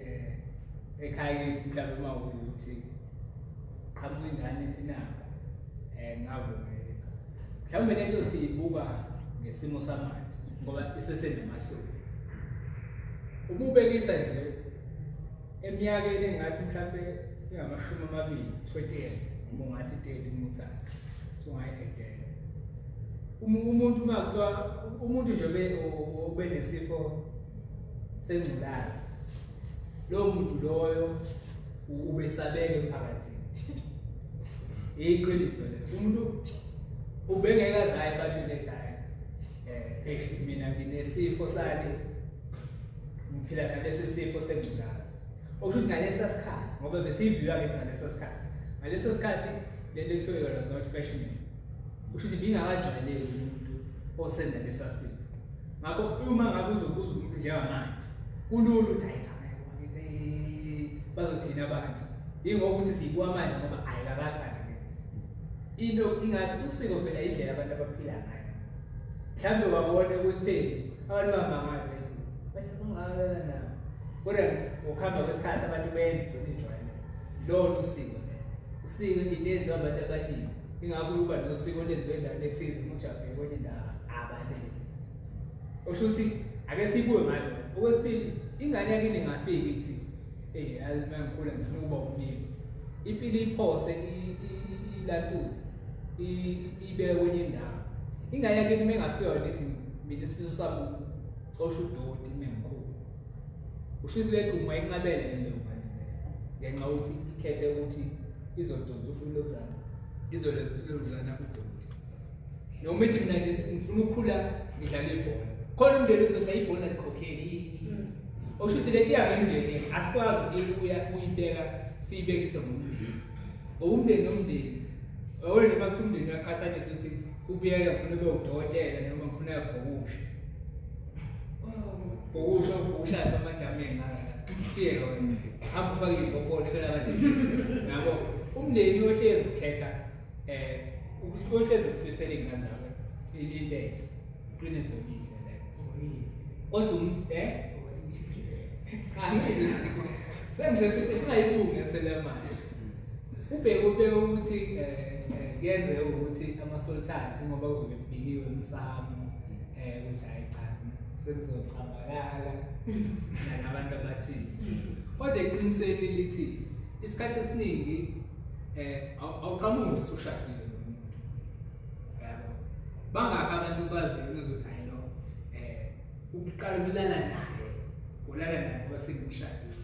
ekhaya kithi mhlawumbe uma ukuthi qhamuka ingane ethi nakho ngavumeleka. Mhlawumbe lento siyibuka ngesimo samanje ngoba isesenamahloni. Uma ubekisa nje eminyakeni engathi mhlawumbe ingamashumi amabili, 20 years, noma ungathi 30 uma uthanda, sungayi-edela. Umuntu uma kuthiwa umuntu nje ube nesifo sengculazi, lowo muntu loyo ubesabeka emphakathini. Iqiniso lelo. Umuntu ubengeke aze aye ebantwini ethi hhayi mina nginesifo sani, ngiphila nalesi sifo sengculazi. Okusho ukuthi ngalesa sikhathi, ngoba besiyiviwa ngithi ngalesa sikhathi, ngaleso sikhathi lento ekuthiwa yona is not fashionable. Kusho ukuthi ibingakajwayeleki umuntu osenalesa sifo. Ngakho uma ngabe uzobuza umuntu njengamanje, kulula ukuthi hayi cha ngithi bazothina abantu. Yingokuthi siyibuka manje ngoba ayikakaqali ngithi. Into ingathi usiko phela indlela abantu abaphila ngayo. Mhlawumbe wabona kusithembu abantu bamangathi bathi bangalala nabo. Kodwa ngokuhamba kwesikhathi abantu benza igcine ijwayele. Lona usiko lelo. Usiko into eyenziwa abantu abaningi. Ingakho kuba nosiko olwenziwe endaweni ethize umuntu afike kwenye indawo abalenzi. Okusho ukuthi ake sibuye ngalokho. Okwesibili, ingane yakini ingafiki ithi yazi uma ngikhula ngifuna ukuba umlimi. Impilo iphose ilantuze ibeke kwenye indawo. Ingane yakini uma ingafika yona ithi mina isifiso sami ukucosha udoti uma ngikhula. Usho ukuthi lento ungayinqabela yini leyo ngane leyo ngenxa yokuthi ikhethe ukuthi izodonsa ulozana izolozana udoti. Noma ithi mina nje ngifuna ukukhula ngidlala ibhola. Khona umndeni uzothi ibhola likhokheli. Okusho ukuthi lento yakumndeni asikwazi ukuyibeka siyibekise ngomndeni. Ngoba umndeni nomndeni yabona nje bathi umndeni uyaqhathanisa ukuthi ubuyele ngifuna ube udokotela noma ngifuna uyabhukusha. Bhukusha ubhukusha amadamu engaka. Siye wena. Hamba ufake ibhokolo hlola abantu. Yabo umndeni uyohlezi ukhetha uyohlezi ukufisela iy'ngane zakho into enhle. Iqiniso lihle lelo. Kodwa umuntu sengisho singayibuki ngeselamanje. Ubheke ukuthi kuyenzeka ukuthi ama-sultans ngoba kuzobe kubikiwe emsamo ukuthi hayi cha sengizocambalala nalabantu abathile. Kodwa eqinisweni lithi isikhathi esiningi awuqhamuki usushadile nomuntu. Yabo. Bangaki abantu baziyo uzothi hayi lo ukuqala ukulala naye, ulala naye ngoba sengimshadile.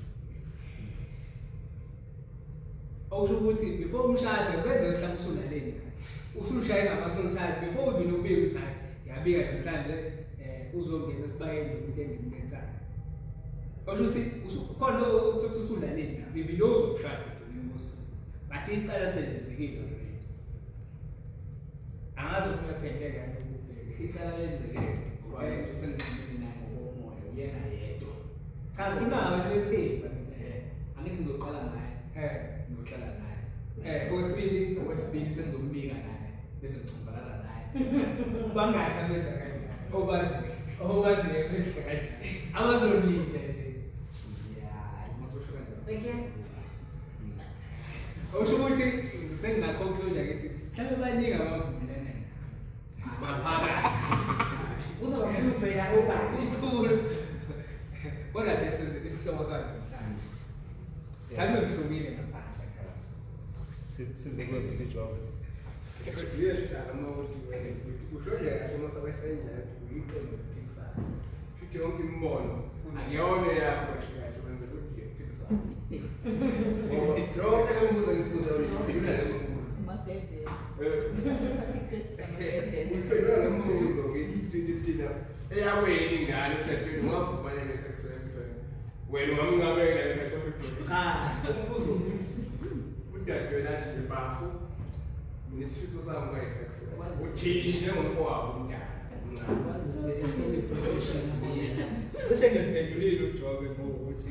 Okusho ukuthi before umshade kwenzeka mhlawumbe usulaleni naye. Usushaye ngama-sultans before uvele ubike ukuthi hayi ngiyabika namhlanje uzongena esibayeni nomuntu engimlethayo. Okusho ukuthi khona ukuthi usulaleni naye, even though uzokushada ekugcineni kosuku. But icala selenzekile already. Angazi ukuthi uyaphendeka yini ukubheka. Icala lenzekile ngoba umuntu sengixhumene naye ngokomoya uyena yedwa. Cha sikhuluma ngabantu besithembu. Angithi ngizoqala naye. Ngiyohlala naye. Okwesibili sengizombika naye bese ngicambalala naye. Bangaki abenza kanjani? Obaziyo benza kanjani? Abazolinda nje. Yeah, masosho kanjalo. Thank you. Okusho ukuthi senginga-conclude ngithi mhlawumbe baningi abavumelene baphakathi. Uzoba uvela obani. Kukhulu. Kodwa nje senze isihloko sanamhlanje. Mhlawumbe ngihlukile ngaphandle. Size kuwe Job. Kodwa uyehlala uma uthi wena ukuthi usho nje kahle uma sakwesendlela uyiqembu eliphikisana. Shuthi yonke imibono akuyona yakho nje kahle wenza ukuthi iphikisana. Ngoba yonke le mibuzo engibuza uyiphendula le mibuzo. Umabhezela. Uyiphendula le mibuzo ngithi thina eyakwena ingane udadewenu ungavuma le sex work wena ungamnqabela le topic. Cha. Umbuzo ukuthi udadewenu athi nje bafu Mina isifiso sami kwayi-sex work. Uthini njengomfowabo umntana? Wazise esele-profession. Cishe ngempendulile uJobe ngokuthi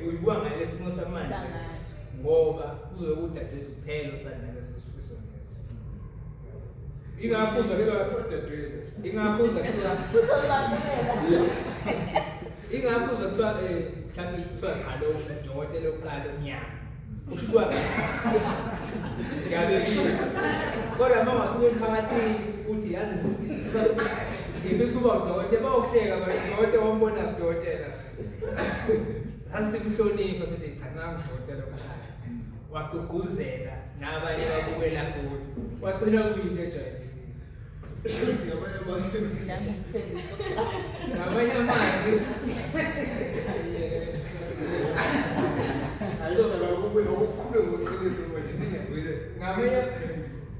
uyibuka ngalesimo samanje Samanje. ngoba kuzobe kudadewethu kuphela osanaleso sifiso leso. Ingakho uzwa kuthiwa Odadewethu. ingakho uzwa kuthiwa Kuzosamukela. ingakho uzwa kuthiwa mhlawumbe kuthiwa cha lo udokotela oqala omnyama. Usho ukuba ngabe kodwa uma ungafika emphakathini uthi yazi ngifisa ukuba udokotela bawuhleka abantu udokotela wambona udokotela. Sasimhlonipha sithi cha nangu udokotela oqala. Wagqugquzela nabanye babukela kude. Wagcina kuyinto ejwayelekile. Shuthi ngamanye amazwi. Nangumthengisi. Ngamanye amazwi So ukukhulume ngoqiniso manje singazwile.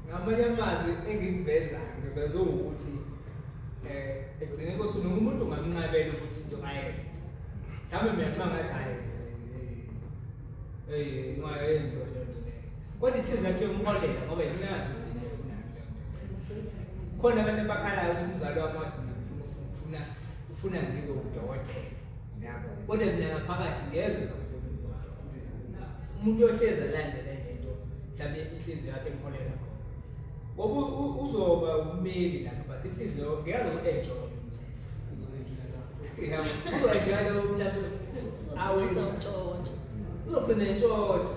Ngamanye amazwi engikuvezayo ngiveza ukuthi ekugcineni kosuku noma umuntu ungamnqabela ukuthi into ayenze. Mhlawumbe mina uma ngathi hhayi hey ungayenziwa leyo nto leyo. Kodwa inhliziyo yakhe iyomholela ngoba yena uyazi ukuthi yini ayifunayo leyo nto. Khona abantu abakhalayo ukuthi umzali wami wathi mina ngifuna ufuna ngibe udokotela. Yabo. Kodwa mina ngaphakathi ngiyezwa ukuthi angifuni ukuba udokotela. Umuntu uyohlezi alandele lento mhlawumbe inhliziyo yakhe imholela khona. Ngoba uzoba ummeli lapha but inhliziyo ngiyazi u-enjoy umsebenzi. Yabo. Uzo-enjoy lowo mhlawumbe awenza Uzowuntshontsha. uzogcina entshontsha. Uzogcina entshontsha.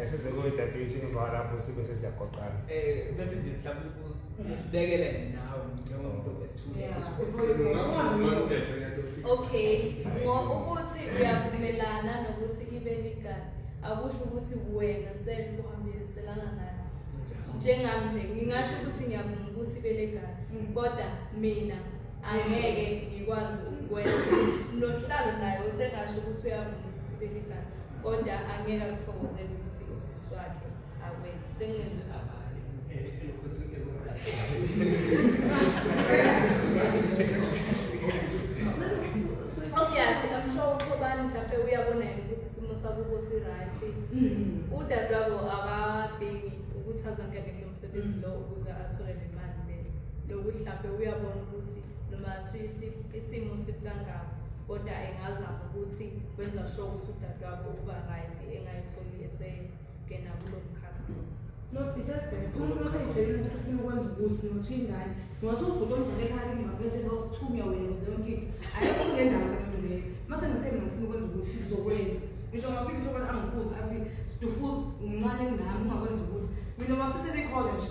Size kuyidadewethu emva lapho sibe sesiyagoqana. Bese nje mhlawumbe usibekele nje nawe njengomuntu esithule. Okay, ukuthi uyavumelana nokuthi ibe legal akusho ukuthi wena self uhambiselana nayo. Njengami nje ngingasho ukuthi ngiyavuma ukuthi ibe legal kodwa mina angeke ngikwazi ukwenza. Nohlalo naye usengasho ukuthi uyavuma ukuthi ibe legal kodwa angeke akuthokozele ukuthi usisi wakhe akwenze. Sengenze Obviously, I'm sure uThobani mhlawumbe uyabona yena ukuthi isimo sakubo si-right. Udadewabo akadingi ukuthi azangene kulo msebenzi lo ukuze athole le mali le. Nokuthi mhlawumbe uyabona ukuthi noma kuthiwa isimo sikangaka kodwa engazama ukuthi wenza sure ukuthi udadewabo uba right engayitholi esengena kulo mkhakha. No, besides that, umuntu oseyijwayele ukuthi ufuna ukwenza ukuthi nothi ingane, nothi ubhuti omdala ekhaya ngibaphethe bakuthunywa wena wenze yonke into. Ayikho kule ndawo le nto leyo. Mase ngithe mina ngifuna ukwenza ukuthi ngizokwenza. Ngisho ngafika uthola angikhuza athi Stufuza umncane kunami ungakwenza ukuthi. Mina masisele college